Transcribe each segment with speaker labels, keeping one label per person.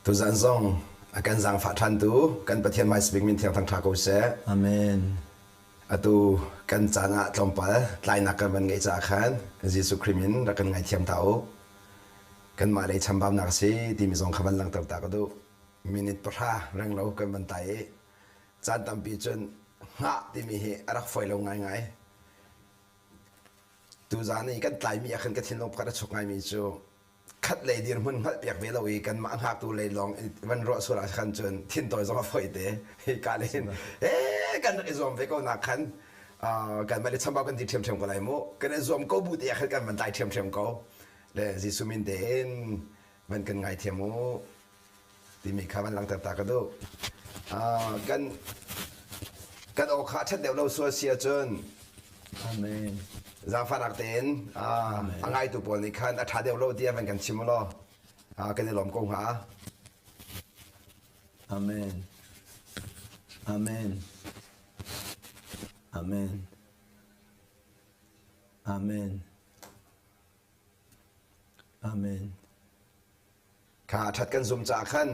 Speaker 1: Tuzan zong a kan zaangfah ṭhantu kan Pathian hmaisabik min thiang thangṭha ko seh.
Speaker 2: Amen.
Speaker 1: Atu kan caan ah tlawmpal tlainak kan van ngeih caah khan Jesuh Khrih min rak kan ngaithiam ta u. Kanmah lei chambaunak a si timi zong kha van langhter ta ka duh. Minute pahra renglo kan van tai i caan tampi cun hngah timi hi a rak fawi lo ngaingai. Tuzan i kan tlaimi ah khan ka thinlung pakhat a chuk ngaimi cu khat lei dirhmun hngalhpiak ve lo i kanmah hngaktu lei lawng van ruah sual ah khan cun thintawi zong a fawi te. Hi ka le hin ee kan rak i zuam ve ko nak khan kanmah le chambau kan ti ṭhiamṭhiam ko lai mu. Kan i zuam ko bu te ah khan kan van tlai ṭhiamṭhiam ko. Le Jesuh min tein van kan ngaithiam u timi kha van langhter ta ka duh. Kan kan aw kha a ṭhat deuh lo sual si ahcun
Speaker 2: Amen.
Speaker 1: Zaangfahnak tein a ngaitu pawl nih khan a ṭha deuh lo tiah van kan chim u law kan i lawm ko hnga.
Speaker 2: Amen. Amen. Amen. Amen. Amen.
Speaker 1: Kha a ṭhat kan zum caah khan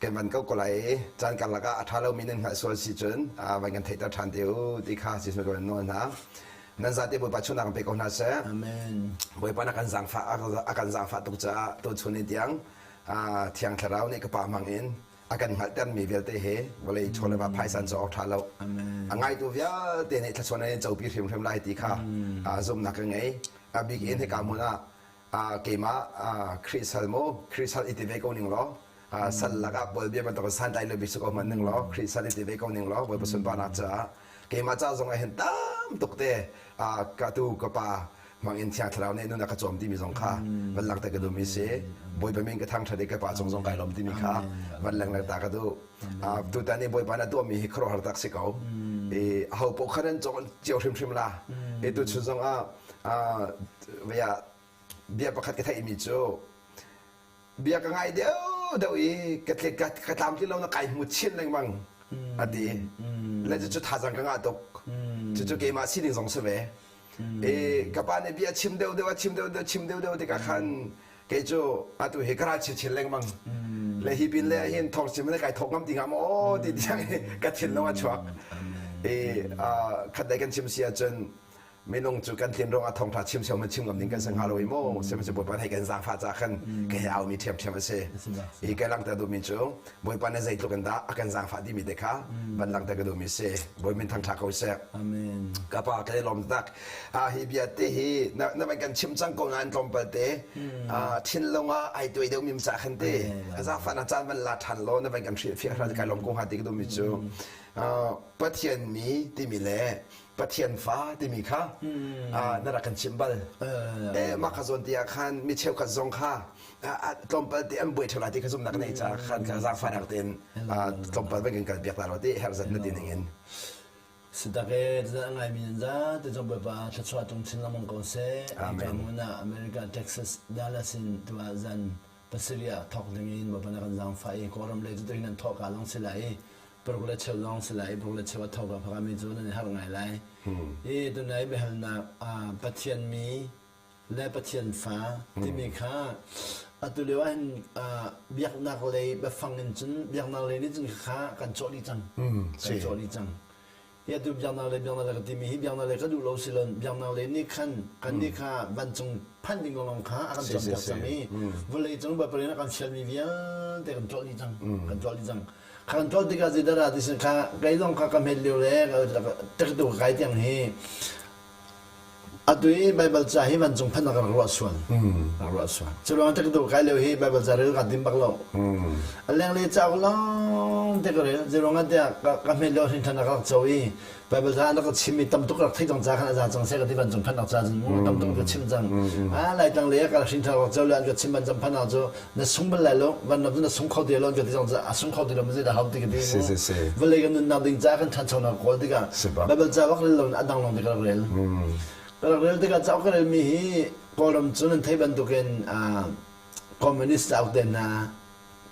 Speaker 1: kan van ko ko lai i caan karlak ah a ṭha lomi nan hngalh sual si cun van kan theihter ṭhan te u ti kha Jesuh kan nawl hna. Nan zate Bawipa chunak pe ko hna seh.
Speaker 2: Amen.
Speaker 1: Bawipa na kan zaangfah a kan zaangfah tuk caah tuchun ni tiang Thiang Thlarau nih ka pa hmang in a kan hngalhtermi vialte hi vawlei chaw le va phaisa an cawk ṭha lo. A ngaitu vialte nih thluachuah nan in copi hrimhrim lai ti kha zumhnak ka ngei. A bik in hika hmun ah keimah Khrih sal mu Khrih sal i ti ve ko ning law sal lakah Paul bia bantuk santlai lo bik si ko hmanh ning law Khrih sal i ti ve ko ning law Bawipa sunparnak caah keimah ca zong ah hin tam tuk te ka tu ka pa hmang in Thiang Thlarau nih nun a ka cawm timi zong kha van langhter ka duhmi si Bawipa min ka thangṭhat i ka pa cung zong kai lawm timi kha van lenglang ta ka duh tutan i Bawipa na tuahmi hi khuaruahhar tak si ko i aho paoh kha nan cawn cio hrimhrim la i tuchun zong ah bia pakhat ka theihmi cu bia ka ngai deuh deuh i ka ka tlamtlin lo na kai hmu chin lengmang a ti le cucu thazang ka ngah tuk cucu keimah sining zong si ve i ka pa nih bia chim deuh deuh a chim deuh deuh chim deuh deuh tikah khan kei cu atu hi ka ral chin chin lengmang le hi pin le hin thawng chim in kai thawk ngam ti hnga maw ti tiang ka thinlung a chuak i khat dai kan chim si ahcun minung cu kan tlin ruangah thawngṭha chim sio man chim ngam ding kan si hnga lo i maw sihmanhsehlaw Bawipa hei kan zaangfah caah khan ka he aumi ṭhiamṭhiam a si hi kai langhter duhmi cu Bawipa nih zeitluk in dah a kan zaangfah timi te kha van langhter ka duhmi si Bawi min thangṭha ko seh
Speaker 2: Amen.
Speaker 1: Ka pa ka i lawm tak hi bia te hi na na van kan chim cang ko nain tlawmpal te thinlung ah ai tuai deuh mim ca khan te zaangfah na caan van la ṭhan law na van kan hrilhfiah hra kai lawm ko hnga ti ka duhmi cu Pathian mi timi le Pathian fa timi kha na rak kan chimh bal. Eh mah kha zawn ti ah khan mi cheukhat zong kha tlawmpal te an buai ṭheo lai ti kha zumhnak nei caah khan kha zaangfahnak tein tlawmpal van kan kal piak ta lo ti herhzat na ti ning in.
Speaker 2: Sitak e tizan a ngaimi nan zate zong Bawipa thluachuah tung chin lengmang ko seh.
Speaker 1: Amen.
Speaker 2: Hika hmun ah America Texas Dallas in tuah zan pasarih ah thawk ding in Bawipa na kan zaangfah i Kawlram lei cu tuhi nan thawh ka lawng si lai i paruk le cheu lawng si lai i paruk le cheu a tho ka phakami cu nan i harh ngai lai. I tunai biahalnak Pathian mi le Pathian fa timi kha atu lio ah hin biaknak lei biafang in cun biaknak lei nih cun kha kan cawh dih cang. Kan cawh dih cang. Hi atu biaknak lei biaknak lei ka timi hi biaknak lei ka duh lo si lo biaknak lei nih khan kan nih kha vancung phanh ding lawng kha a kan cawnpiak cang i vawlei cung Bawipa nih a kan fialmi vialte kan tlolh dih cang kan tlolh dih cang kha kan tlolh tikah zeidah dah ti sin kha kei zong kha ka hmet lio le tektu ka kai tiang hi Atu i Baibal ca hi vancung phanh ah ka rak ruah sual. Rak ruah sual. Cu ruang tektu kai lio hi Baibal ca rel kaa tim bak lo. A lenglei cauk lawng te ka rel. Zeiruang ah tiah ka hmet lio hrinṭhan ah ka rak co i Baibal ca an rak ka chim i tam tuk ka rak theih cang ca khan a za cang seh ka ti vancung phanhnak ca cun mu tam tuk ka chim cang. Ah Laitlang lei ah ka hrinṭhan rak co le an ka chim vancung phanhnak cu na sung bal lai lo van ram cu na sung kho ti lo an ka ti cang a sung kho ti lo ma zeidah hau ti ka ti
Speaker 1: Si si si.
Speaker 2: Vawlei kan nunnak ding ca kan ṭhanchonak kawl tikah
Speaker 1: Si bak.
Speaker 2: Baibal ca bak rel lo in a dang lawng te ka rak rel. Ka rak rel tikah cauk ka relmi hi Kawlram cu nan theih bantukin communist cauk te hna.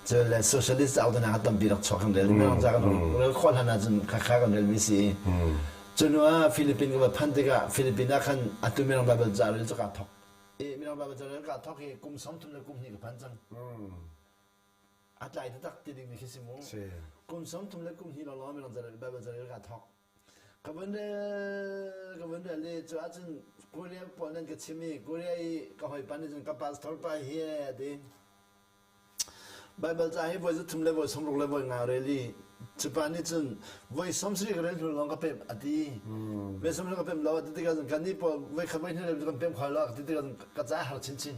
Speaker 2: Cun le socialist cauk te hna kha tampi rak chuak kan rel. Mirang ca kan rel khawh hlan ahcun khakha kan relmi si. Cu hnu ah Philippine ka va phanh tikah Philippine ah khan atu Mirang Bible ca rel cu kaa thawk. I Mirang Bible ca rel kaa thawk hi kum 30 le kum hnih ka phan cang. A tlai taktak ti dingmi khi si mu. Kum 30 le kum hnih lawnglawng Mirang ca rel Bible ca rel kaa thawk. Ka vun rel ka vun rel i cu ahcun Korea pawl nan ka chim i Korea i ka hawipa nih cun ka pastor pa hi a ti. Baibal ca hi voi 3 le voi 60 le voi nga rel i cu pa nih cun voi 70 ka rel hnu lawng ka pemh a ti. Voi 70 ka pemh lo a ti tikah cun kannih pawl voi khat voi hnih rel cu kan pemh kho lo a ti tikah cun ka ca a har chinchin.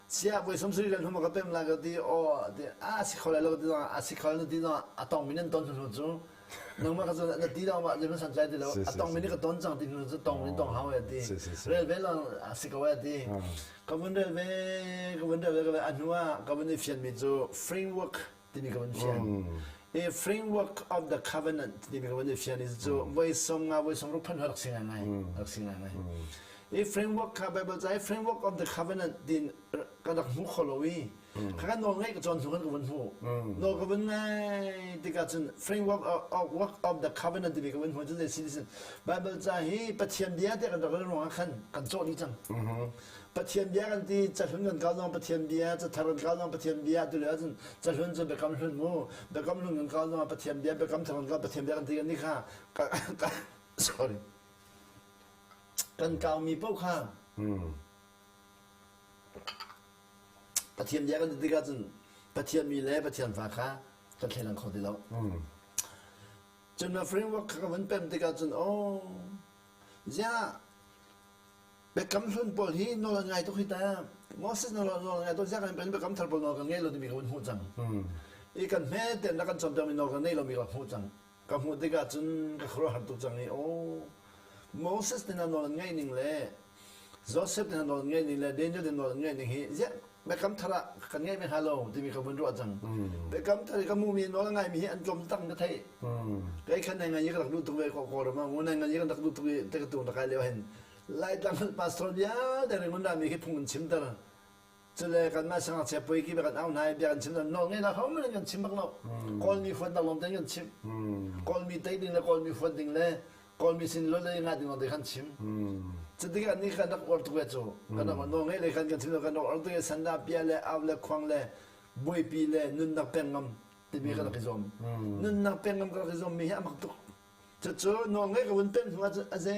Speaker 2: Siah voi 70 rel hnu ma ka pemh lai ka ti aw ti a si kho lai lo ti zong a si kho na ti zong a tong mi nan ton hnu cu nangmah ka na ti lo ma zeihmanh santlai ti lo a tong mi nih ka ton cang ti hnu cu tong in tong hau e ti rel ve lo a si ko e ti ka vun rel ve ka vun rel ve ka ve a hnu ah ka vun i fian mi cu framework timi ka vun fian i framework of the covenant timi ka vun i fian i cu voi som nga voi som ruk phan rak si ngai ngai rak si ngai ngai i framework kha Bible ca i framework of the covenant tin ka rak hmu kho lo i Kha kan nawl ngaih ka cawn hnu kan ka vun hmuh. Nawl ka vun ngai tikah cun framework of work of the covenant timi ka vun hmuh cun zei si sin Bible ca hi Pathian bia te kan rak rel ruangah khan kan cawh dih cang. Pathian bia kan ti cahlun kan kau zong Pathian bia cathar kan kau zong Pathian bia tu le ahcun cahlun cu biakam hlun mu biakam hlun kan kau zong Pathian bia biakam thar kan kau Pathian bia kan ti kan ni kha sorry kan kaumi paoh kha Pathian bia kan ti tikah cun Pathian mi le Pathian fa kha kan thleilang kho ti lo. Cun na framework kha ka vun pem tikah cun oh ziah biakam hlun pawl hi nawl an ngai tuk hi ta Moses nawl nawl an ngai tuk ziah kan biakam thar pawl nawl kan ngei lo timi ka vun hmuh cang. I kan hme ten na kan cawnpiak mi nawl kan ngei lomi ka hmuh cang. Ka hmuh tikah cun ka khuaruahhar tuk cang i oh Moses nih na nawl an ngaih ning le Joseph nih nawl an ngaih ning le Daniel nih nawl an ngaih ning hi ziah biakam thar ah kan ngaih ve hnga lo timi ka vun ruah cang. Biakam thar i ka hmuhmi nawl a ngaimi hi an tlawm tak ka theih. Kei khan nai ngai i ka rak duh tuk ve ko Kawlram ah ngai ngai i kan rak duh tuk i te ka tung rak kai lio hin Laitlang pastor vialte ringun rami khi phung in chimter. Cule kanmah siangngakchia puai ki kan au hna i bia kan chim nawl ngeihnak hohmanh in kan chim bak lo. Kawlmi huatnak lawng tein kan chim. Kawlmi tei ding le Kawlmi huat ding le Kawlmi sin lo le ngah ding lawng te kan chim. Cutikah ni kan rak uar tuk ve cu. Kan rak nawl ngeih le kan kan chim lo kan rak uar tuk i sandah pia le au le khuang le buaipi le nunnak pek ngam timi kan rak i zuam. Nunnak pek ngam kan rak i zuam mi hi a mak tuk. Cucu nawlngeih ka vun pemh hnu ahcun a ze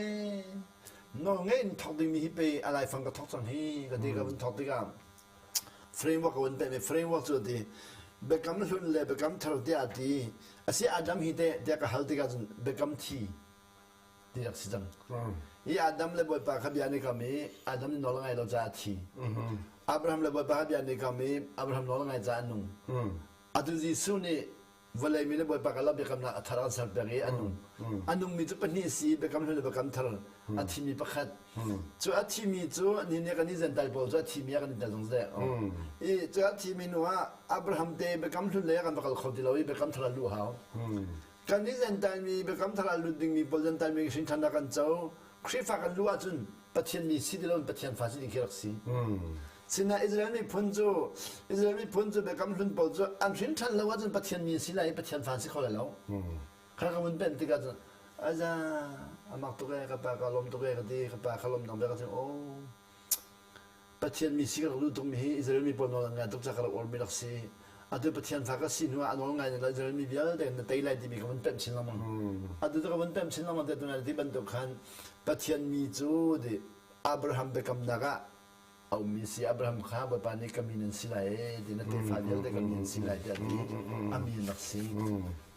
Speaker 2: nawlngeih in thawk dingmi hi pei a laifang ka thawk cang hi ka ti ka vun thawk tikah framework ka vun pemh i framework cu a ti biakam hlun le biakam thar tiah a ti asi Adam hi teh tiah ka hal tikah cun biakam thi ti rak si cang. I Adam le Bawipa kha bia an i kam i Adam nih nawl a ngai lo caah a thi. Abraham le Bawipa kha bia an i kam i Abraham nawl a ngai caah a nung. Atu Jesuh nih vawlei mi le Bawipa ka lak biakamnak a thar an ser peng i a nung. A nungmi cu pahnih si biakam hlun le biakam thar a thimi pakhat. Cu a thimi cu ni nih kan i Gentile pawl cu a thimi ah kan i tel zong zeh. I cu a thimi hnu ah Abraham te biakam hlun lei ah kan va kal kho ti lo i biakam thar ah luh hau. Kan i Gentile mi biakam thar ah lut dingmi pawl Gentile mi hrinṭhannak kan co. Khrihfa kan luh ahcun Pathian mi si ti loin Pathian fa si ding khi rak si. Sinah Israel miphun cu Israel miphun cu biakam hlun pawl cu an hrin ṭhan lo ahcun Pathian mi si lai i Pathian fa si kho lai lo. Kha ka vun pen tikah cun aza amak tuk ee ka pa ka lawm tuk ee ka ti ka pa ka lawm dang bia ka ti oh Pathian mi si ka rak duh tukmi hi Israel mi pawl nawl an ngai tuk ca ka rak uarmi rak si. Atu Pathian fa ka si hnu ah a nawl ngai lo Israel mi vialte na tei lai timi ka vun pemh chin lengmang. Atu cu ka vun pemh chin lengmang te tu ti bantuk khan Pathian mi cu ti Abraham biakamnak ah a ummi si Abraham kha Bawipa nih ka mi nan si lai ee ti na tefa vialte ka mi an si lai tiah ti a mi an rak si.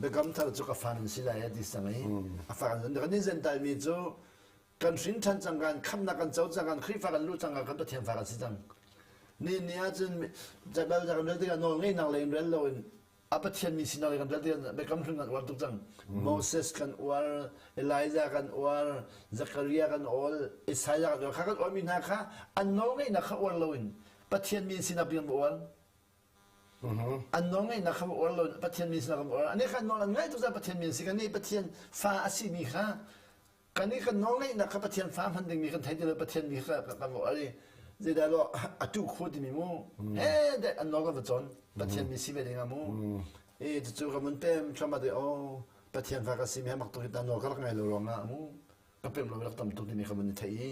Speaker 2: Biakam thar cu ka fa nan si lai ee ti sang i a fa kan kan i Gentile mi cu kan hrin ṭhan cang kan khamnak kan co cang kan Khrihfa kan luh cang kan Pathian fa kan si cang ni ni ahcun Bible kan rel tikah nawl ngeihnak lei in rel loin a Pathian mi sinak lei kan rel tikah biakam hlun kan uar tuk cang Moses kan uar Elijah kan uar Zechariah kan awl Isaiah kan uar kha kan uarmi hna kha an nawl ngeihnak kha uar loin Pathian mi sinak bik an uar An nawlngeihnak kha uar lo Pathian min sinah kan uar. Ani kha nawl an ngaih tuk caah Pathian min si kan nih Pathian fa a simi kha kan nih kan nawlngeihnak kha Pathian fa hman dingmi kan thei ti lo Pathian mi kha kan uar i. Zeidah lo a tu khu timi mu. He de an nawl ka va cawn. Pathian mi si ve ding ah mu. E cucu ka mun pem thluahmah te oh Pathian fa ka si mi mak tuk hi ta nawl ka rak ngai lo ruang ah mu. Ka pem lo rak tam tuk timi ka mun i theih i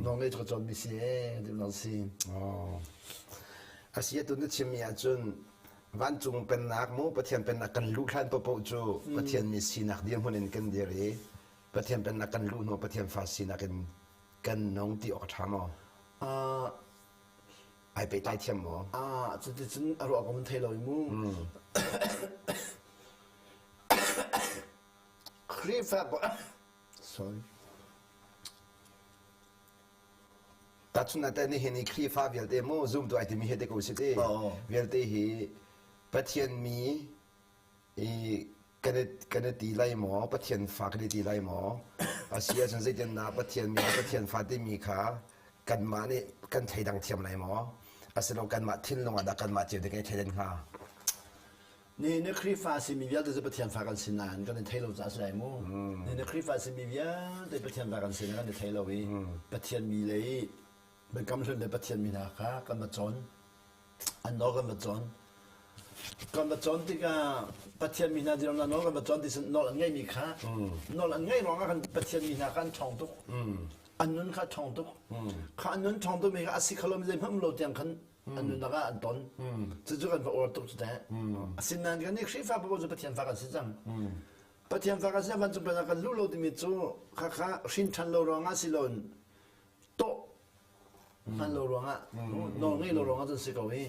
Speaker 2: nawl ngei cu ka cawn mi si e ti nak si.
Speaker 1: Oh. Asi atu na chimmi ahcun vancung pennak mu Pathian pennak kan luh hlan paohpaoh cu Pathian mi sinak dirhmun in kan dir i Pathian pennak kan luh hnu Pathian fa sinak in kan nung ti awk a ṭha maw?
Speaker 2: Uh,
Speaker 1: Ai pehtlai thiam maw?
Speaker 2: Ah, cuticun a ruah ko mun thei lo i mu. Khrihfa sorry.
Speaker 1: Tahchun ah nihin i Khrihfa vialte mu zumtu ai timi hi te ko si ti. Vialte hi Pathian mi i kan i kan i ti lai maw Pathian fa kan i ti lai maw a si ahcun zeitindah Pathian mi le Pathian fa timi kha kanmah nih kan thleidang thiam lai maw asilo kanmah thinlung ah dah kanmah cio te kan i thleidan hnga
Speaker 2: Ni na Khrihfa simi vialte cu Pathian fa kan si nain kan i thei lo caah a si lai mu. Ni na Khrihfa simi vialte Pathian fa kan si nain kan i thei lo i Pathian mi le i biakam hlun le Pathian mi hna kha kan va cawn. An nawl kan va cawn. Kan va cawn tikah Pathian mi hna dirhmun nawl kan va cawn ti nawl an ngeihmi kha nawl an ngeih ruangah kan Pathian mi hna kha an ṭhawng tuk. An nun kha ṭhawng tuk. Kha an nun ṭhawng tukmi kha a si kho lomi zeihmanh um lo tiang khan an nunnak ah an ton. Cucu kan va uar tuk cu teh. Asinain kan nih Khrihfa paoh cu Pathian fa kan si cang. Pathian fa kan si vancung pennak kan luh lo timi cu khakha hrin ṭhan lo ruangah si loin tawh hman lo ruangah nawl ngei lo ruangah cun si ko i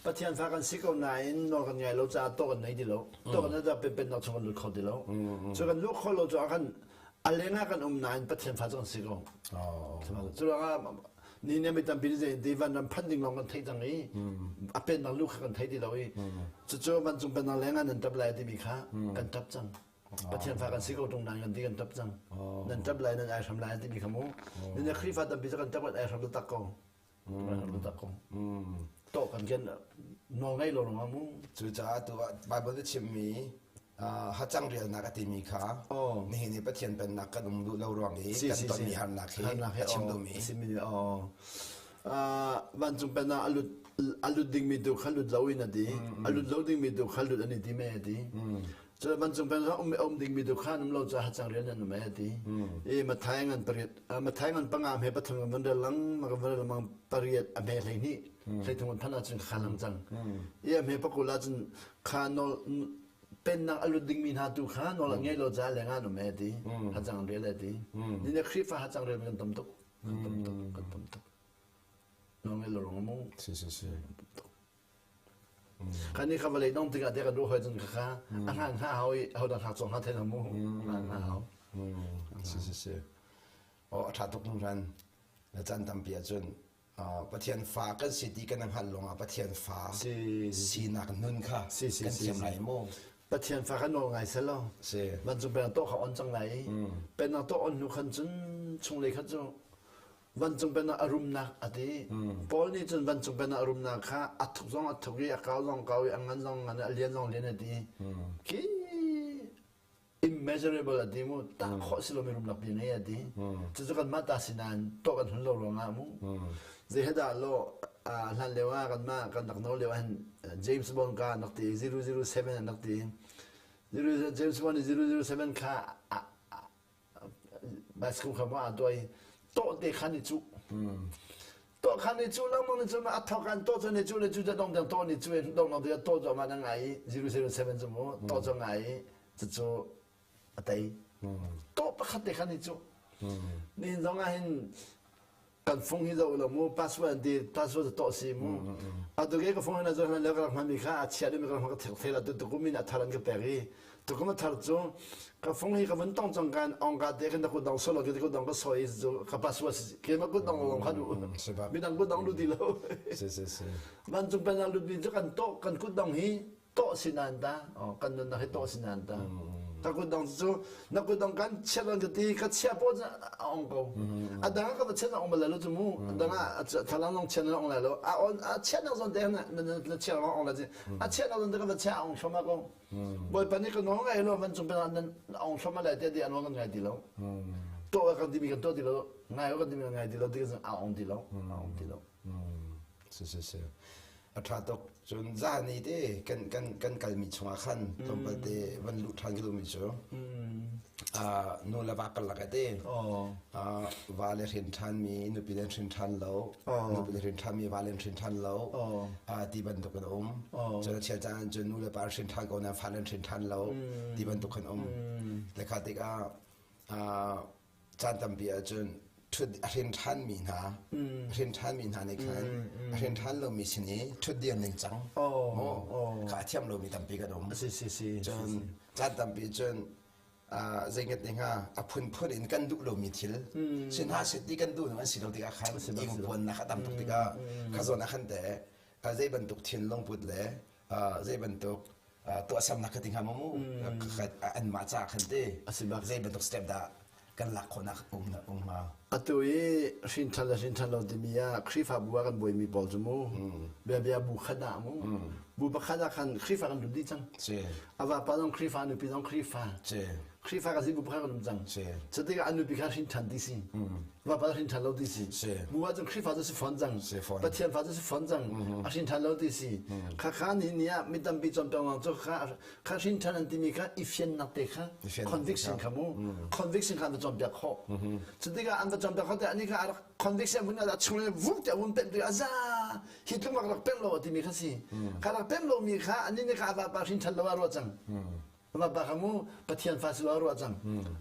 Speaker 2: Pathian fa kan si ko nain nawl kan ngai lo caah tawh kan nei ti lo. Tawh kan nei pennak chung kan lut kho ti lo. Cu kan luh kho lo cu ah khan a leng ah kan um nain Pathian fa cu kan si ko. Cu ruangah ni ne mi tampi nih zei ti vanram phanh ding lawng kan theih cang i a pennak lu kha kan thei ti lo i cucu vancung pennak leng ah nan tap lai timi kha kan tap cang Pathian fa kan si ko tung nain kan ti kan tap cang nan tap lai nan ai hram lai timi kha mu nan Khrihfa tampi cu kan tap kan ai hram tak ko hram tak ko to kan ken nawl ngei lo rong mu
Speaker 1: cucaah tu Bible nih chimmi hacang rialnak a timi kha nihin i Pathian pennak kan um duh lo ruang i kan tonmi harnak hi a chim duhmi
Speaker 2: vancung pennak a lut a lut dingmi tu kha lut lo in a ti a lut lo dingmi tu kha lut an i ti me a ti cu vancung pennak um um dingmi tu kha um lo ca hacang rian an um a ti i Mathai ngan pariat Mathai ngan panga hme pathum van rel lang ma van rel mang pariat a hme hlei hnih hlei thum phan ahcun kha lang cang i a hme pakul ahcun kha nawl pennak a lut dingmi hna tu kha nawl an ngei lo ca leng ah an um e ti hacang an rel e ti ni ne Khrihfa hacang rel kan tam tuk kan tam tuk kan tam tuk nawl ngei lo rong mu
Speaker 1: si si si
Speaker 2: kan ni kha vawlei dong tikah te kan ruah hoi cun kha a hna hna hau i ho dah hna cong hna thei mu hna hna hau
Speaker 1: si si si oh a tha tuk hringhran na chan tampi ahcun Pathian fa kan si ti kan hngalh lawngah Pathian fa sinak nun kha kan thiam lai maw?
Speaker 2: Pathian fa kan nawl ngai sel lo. Vancung pennak tawh kha on cang lai i pennak tawh on hnu khan cun chunglei kha cu vancung pennak a rumnak a ti. Paul nih cun vancung pennak a rumnak kha a thuk zong a thuk i a kau zong kau i a ngan zong ngan i a lian zong lian a ti. Khi immeasurable a ti mu tah khawh si lomi rumnak pi ngei a ti cucu kanmah ta si nain tuah kan hun lo ruangah mu zei he dah lo hlan lio ah kanmah kan rak no lio ah hin James Bond ka an rak ti 007 an rak ti James Bond 007 kha bicycle kha ma a tuah i tawh te khan i cuh tawh khan i cuh lengmang ni cun a thok an tawh cun i cuh le cu dong dang tawh ni cu dong dong te tawh cu ma na ngai i 007 cu mu tawh cu ngai i cucu a tei tawh pakhat te khan i cuh nihin zong ah hin kan fung hi zoh lo mu password an ti password cu tawh si mu atu ke ka fung hin a zoh le ka rak hmanmi kha a chia deuhmi ka rak ka thek thei la tu tukum in a thar an ka pek i tukum a thar cu ka fung hi ka vun tong cang kan ong ka te kan kut dong solo ke kut dong ka soi cu ka password ke ma kut dong long kha du midang kut dong lu ti lo
Speaker 1: si si si
Speaker 2: vancung pen lut mi cu kan to kan kut dong hi tawh si nan ta kan nunnak hi tawh si nan ta ka kutdong cu na kutdong kan chiat an ka ti ka chia po cu a ong ko a dang ka va chiat ong bal lo cu mu a dang ah thalang long chiat ong lai lo a on a chiat nak zon te na na chia ong ong la ci a chiat nak zon te ka va chia ong thloma ko bawipa nih ka nawl ngai lo van cung pe nan ong thloma lai te di an kan ngai ti lo. Tuah kan timi kan tuah ti lo, ngai kan timi kan ngai ti lo, ti kan a ong ti lo, a ong ti lo.
Speaker 1: Si si si. A ṭha tuk. Cun zani te kan kan kan kalmi chungah khan tlawmpal te van luh ṭhan ka duhmi cu nu le va karlak ah te va le hrin ṭhanmi nupi le hrin ṭhan lo nupi le hrin ṭhanmi va le hrin ṭhan lo ti bantuk in um. Cun a chel caan cun nu le pa hrin ṭhan ko na fa le hrin ṭhan lo ti bantuk khan um. Le kha tikah caan tampi ahcun ṭhut a hrin ṭhanmi hna a hrin ṭhanmi hna nih khan a hrin ṭhan lomi sin i ṭhutdir ning cang kha a thiam lomi tampi kan um.
Speaker 2: Si si si.
Speaker 1: Cun caan tampi cun zei ngat ne hnga a phunphun in kan duh lomi thil si hna set ti kan duh an si lo tikah khan ingpuannak a tam tuk tikah kha zawn ah khan te zei bantuk thinlung put le zei bantuk tuahsernak ka ti hnga maw mu anmah ca khan te zei bantuk step dah kan lak khawhnak um um hnga
Speaker 2: atu i hrin ṭhan le hrin ṭhan lo timi ah Khrihfabu ah kan buaimi pawl cu mu bia bia bu khat ah mu bu pakhat ah khan Khrihfa kan lut dih cang a vapa zong Khrihfa nupi zong Khrihfa Khrihfa kan si bu pakhat kan um cang cu tikah an nupi kha hrin ṭhan ti si vapa hrin ṭhan lo ti si bu ah cun Khrihfa cu si fawn cang Pathian fa cu si fawn cang a hrin ṭhan lo ti si kha kha ni ni ah mi tampi cawnpiak cu kha kha hrin ṭhan an timi kha i fiannak te kha conviction kha mu conviction kha an va cawnpiak khawh cu tikah an va cawnpiak khawh tikah ani kha a rak conviction vun a chung le vum te vun pemh tikah a za hi tluk rak rak pemh lo a timi kha si kha rak pemh lomi kha ani nih kha a vapa hrin ṭhan lo a ruah cang A vapa kha mu Pathian fa si lo a ruah cang.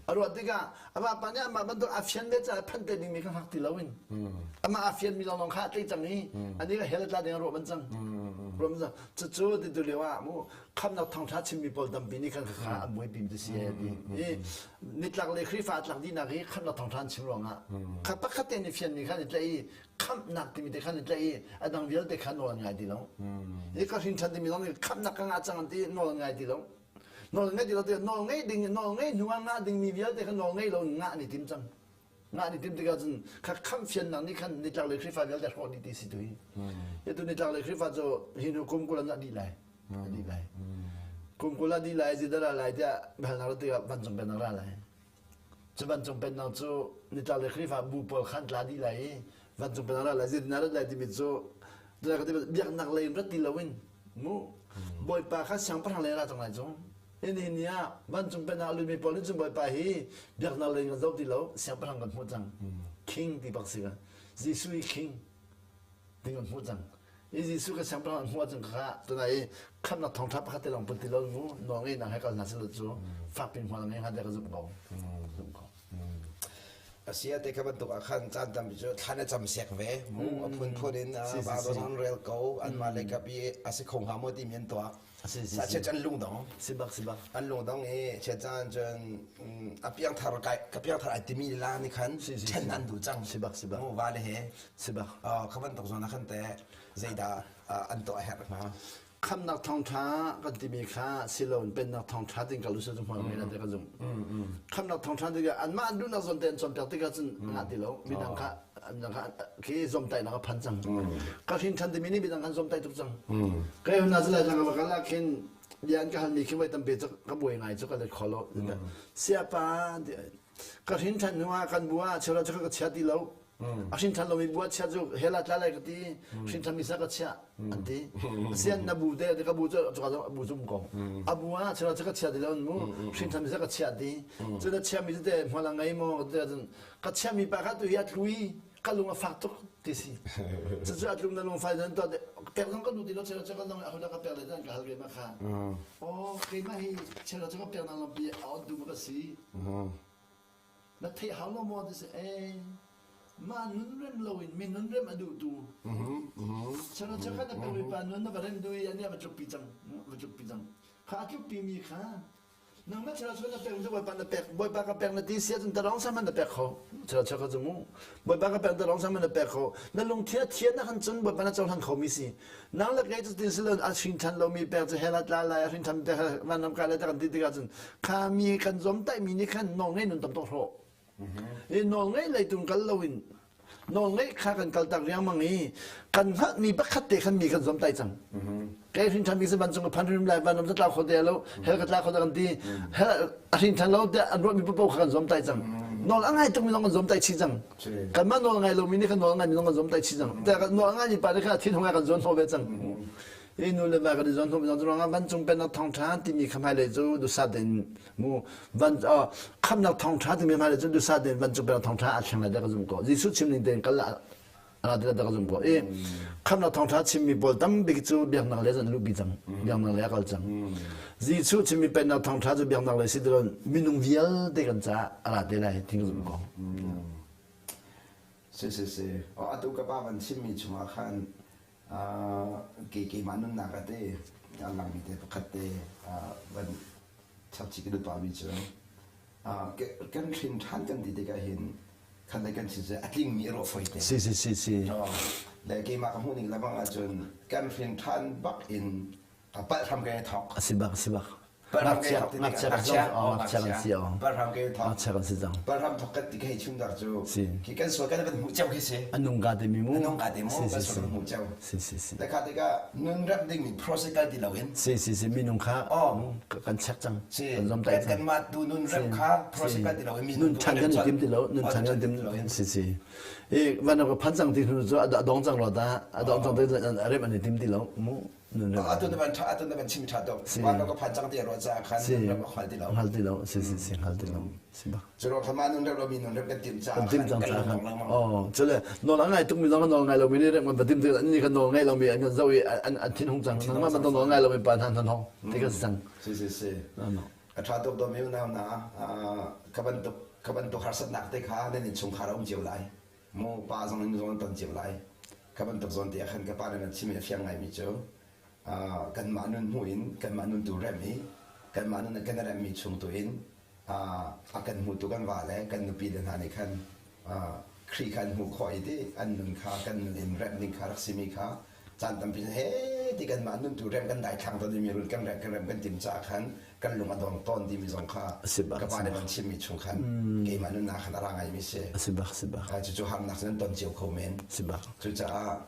Speaker 2: A ruah tikah a vapa nih amah bantuk a fian ve caah phanh te dingmi kha hngak ti loin amah a fianmi lawnglawng kha a tlaih cang i anih kha hell a tla ding a ruah ban cang. Ruah ban cang. Cucu ti tu lio ah mu khamnak thawngṭha chimmi pawl tampi nih khan kha an buaipi mi si e ti. I nitlak le Khrihfa tlak dihnak hi khamnak thawngṭha an chim ruangah kha pakhat te nih fianmi khan i tlaih i khamhnak timi te khan i tlaih i a dang vialte kha nawl an ngai ti lo. Hi ka hrin ṭhan timi zong nih khamhnak ka ngah cang an ti nawl an ngai ti lo. Nawl ngai ti lo ti nawl ngei ding nawl ngei hnu ah ngah dingmi vialte kha nawl ngei lo in ngah an i tim cang. Ngah an i tim tikah cun kha khamh fiannak nih khan nitlak lei Khrihfa vialte hrawh dih ti si tu hi. Hi tu nitlak lei Khrihfa cu hi hnu kum 20 an dih lai. A dih lai. Kum 20 a dih lai zeidah ra lai tiah biahalnak ra tikah vancung pennak ra lai. Cu vancung pennak cu nitlak lei Khrihfa bu pawl khan tla dih lai i vancung pennak ra lai zeitin rat lai timi cu biaknak lei in rat ti loin mu Bawipa kha siangpahrang lei ra cang lai cu. Hi ni ah vancung pennak a lutmi pawl nih cun Bawipa hi biaknak lei in kan zoh ti lo siangpahrang kan hmuh cang. King ti bak si ka. Jesuh hi king ding kan hmuh cang. I Jesuh ka siangpahrang an hmuh ahcun kha tunai i khamhnak thawngṭha pakhat te lawng put ti lo mu nawl ngeihnak he kal hna selaw cu fakpi hmual ngei hnga tiah ka zumh ko. Zumh ko.
Speaker 1: Asia te kha bantuk ah khan caan tampi cu thlan a cam sek ve mu a phunphun in Bible zong an rel ko anmah lei kap i a si kho hnga maw timi an tuah. Sa chiat an lungdong.
Speaker 2: Si bak si bak.
Speaker 1: An lungdong i chiat caan cun a piangthar kai ka piangthar ai timi la nih khan ṭhen an duh cang.
Speaker 2: Si bak si bak.
Speaker 1: Mu va le he.
Speaker 2: Si bak.
Speaker 1: Kha bantuk zawn ah khan teh zeidah an tuah a herh hnga?
Speaker 2: Khamnak thawngṭha kan timi kha siloin pennak thawngṭha ting kal usih cu hmual ngei lan te ka zumh. Khamnak thawngṭha tikah anmah an duhnak zawn te an cawnpiak tikah cun ngah ti lo. Midang kha midang kha khi zawmtaihnak a phan cang. Ka hrin ṭhan timi nih midang khan zawmtaih tuk cang. Kai hun na lai tlang ka kal ah khin bia an ka halmi khi voi tampi cu ka buai ngai cu ka let kho lo. Siapa ka hrin ṭhan hnu ah kan bu ah cheuhra cu ka chia ti lo. A hrin ṭhan lomi bu ah chia cu hell ah tla lai ka ti. Hrin ṭhanmi sa ka chiah an ti. Asian na bu te ka bu cu cuka zong a bu cu um ko. A bu ah cheuhra cu ka chia ti lo mu. Hrin ṭhanmi sa ka chiah ti. Cu na chiahmi cu te hmual a ngei maw ka ti ahcun ka chiahmi pa kha tu hi a tlu i ka lung a fak tuk ti si. Cucu a tlung na lung fai nan tuah pek zong ka duh ti lo cheuhra cu ka zong ahodah ka pek le nan ka hal ve ma kha. Oh keimah hi cheuhra cu ka pek na lampi a on tu ma ka si. Na theih hau lo maw ti si ee mah nun rem loin mi nun rem a duhtu chana chakhat na pekmi pa nun na va rem duh i ani a va tlukpi cang va tlukpi cang kha a tlukpi mi kha nangmah chana chakhat na pek cu bawipa na pek bawipa ka pek na ti sia cun tarong sam na pek kho chana chakhat cu mu bawipa ka pek tarong sam na pek kho na lungthin a thian na khan cun bawipa na cohlan kho mi si Nang le kei cu tin silon a hrin than lomi pek cu hell ah tla lai a hrin than pek vanram kai lai ta kan ti tikah cun kha mi kan zom taih mi nih khan nawl ngei nun tam tuk hrawh. I nawl ngei lei tung kal loin nawl ngei kha kan kal tak riangmang i kan hngalh mi pakhat te khan mi kan zom tai cang. Kei hrin than mi si vancung ka phan rim lai vanram cu tla kho te lo hell ka tla kho te kan ti hell a hrin than lo te an ruah mi paoh kha kan zom tai cang. Nawl a ngai tukmi zong kan zuam tai chih cang. Kanmah nawl ngai lomi nih kan nawl ngaimi zong kan zuam tai chih cang. Nawl a ngaimi pa nih khan a thin hung kan zuan hnawh ve cang. Hi nu le va kan i zuan hnawh ve cang. Curuangah vancung pennak thawngṭha timi kha hmailei cu duhsah tein mu van khamnak thawngṭha timi hmailei cu duhsah tein vancung pennak thawngṭha a thleng lai tiah ka zumh ko. Jesuh chim ning tein kal a ti ka zum ko i khamnak thawngṭha chimmi pawl tambik cu biaknak lei an luhpi cang biaknak lei a kal cang Jesuh chimmi pennak thawngṭha cu biaknak lei si tiloin minung vialte kan caah a ra te lai ti ka zumh ko
Speaker 1: si si si atu ka pa van chimmi chungah khan ke keimah nunnak a te a langmi te pakhat te van chapchih ka duh pahmi cu kan hrin ṭhan kan ti tikah hin khan le kan si a tlingmi a rawh foi te.
Speaker 2: Si si si si.
Speaker 1: Le keimah ka hmuh ning lebang ahcun kan hrin ṭhan bak in palh hram kan i thawk.
Speaker 2: A si bak a si bak. Ngakchia ngakchia kan si ngakchia kan si
Speaker 1: Palhram kan i thawk.
Speaker 2: Ngakchia kan si cang.
Speaker 1: Palhram thawk kan ti ka hei chim dar cu.
Speaker 2: Si.
Speaker 1: Khi kan sual kan van hmuh ceu khi si.
Speaker 2: A nung ka te mi mu.
Speaker 1: A nung ka te mu kan sual kan hmuh ceu.
Speaker 2: Si si si.
Speaker 1: Le kha tikah nun rep ding mi process kal ti loin.
Speaker 2: Si si si minung kha kan check cang.
Speaker 1: Si. Kan kanmah tu nun rep kha process kal ti loin mi
Speaker 2: nun ṭhan kan i tim ti lo nun ṭhan kan tim si si. I van ka phan cang ti hnu cu a dong cang lo ta a dong cang ti a rep an i tim ti lo mu nun rep.
Speaker 1: Atu na van ṭha atu na van chim ṭha tuk. Van ka phan cang ti ruah ca khan nun rep a hngal ti lo.
Speaker 2: Hngal ti lo si si si hngal ti lo. Si bak.
Speaker 1: Cu kha mah nun rep lo mi nun rep kan tim caah
Speaker 2: kan tim cang caah khan oh cule nawl a ngai tukmi zong nawl ngai lomi nih rep kan tim tik an nih kan nawl ngai lomi an kan zoh i an an thin hung cang nangmah bantuk nawl ngai lomi pa hna hna hong ti kan si cang
Speaker 1: si si si a ṭha tuk dawmi unau na ka bantuk ka bantuk harsatnak te kha nan innchungkhar a um cio lai mu pa zong in zong an ton cio lai ka bantuk zawn te ah khan ka pa nih nan chim i a fiang ngaimi cu kanmah nun hmuh in kanmah nun tu rem i kanmah nun kan remmi chung tu in a kan hmutu kan va le kan nupi le hna nih khan Khrih kha an hmuh khawh i ti an nun kha kan nun in remh ding kha rak simi kha caan tampi he ti kanmah nun tu rem kan daithlang tawn mi run kan rem kan rem kan tim caah khan kan lung a dong tawn timi zong kha ka pa nih van chimmi chung khan keimah nunnak khan a ra ngaimi si.
Speaker 2: Si bak si bak.
Speaker 1: Cucu harnak cu nan ton cio kho men.
Speaker 2: Si bak.
Speaker 1: Cucaah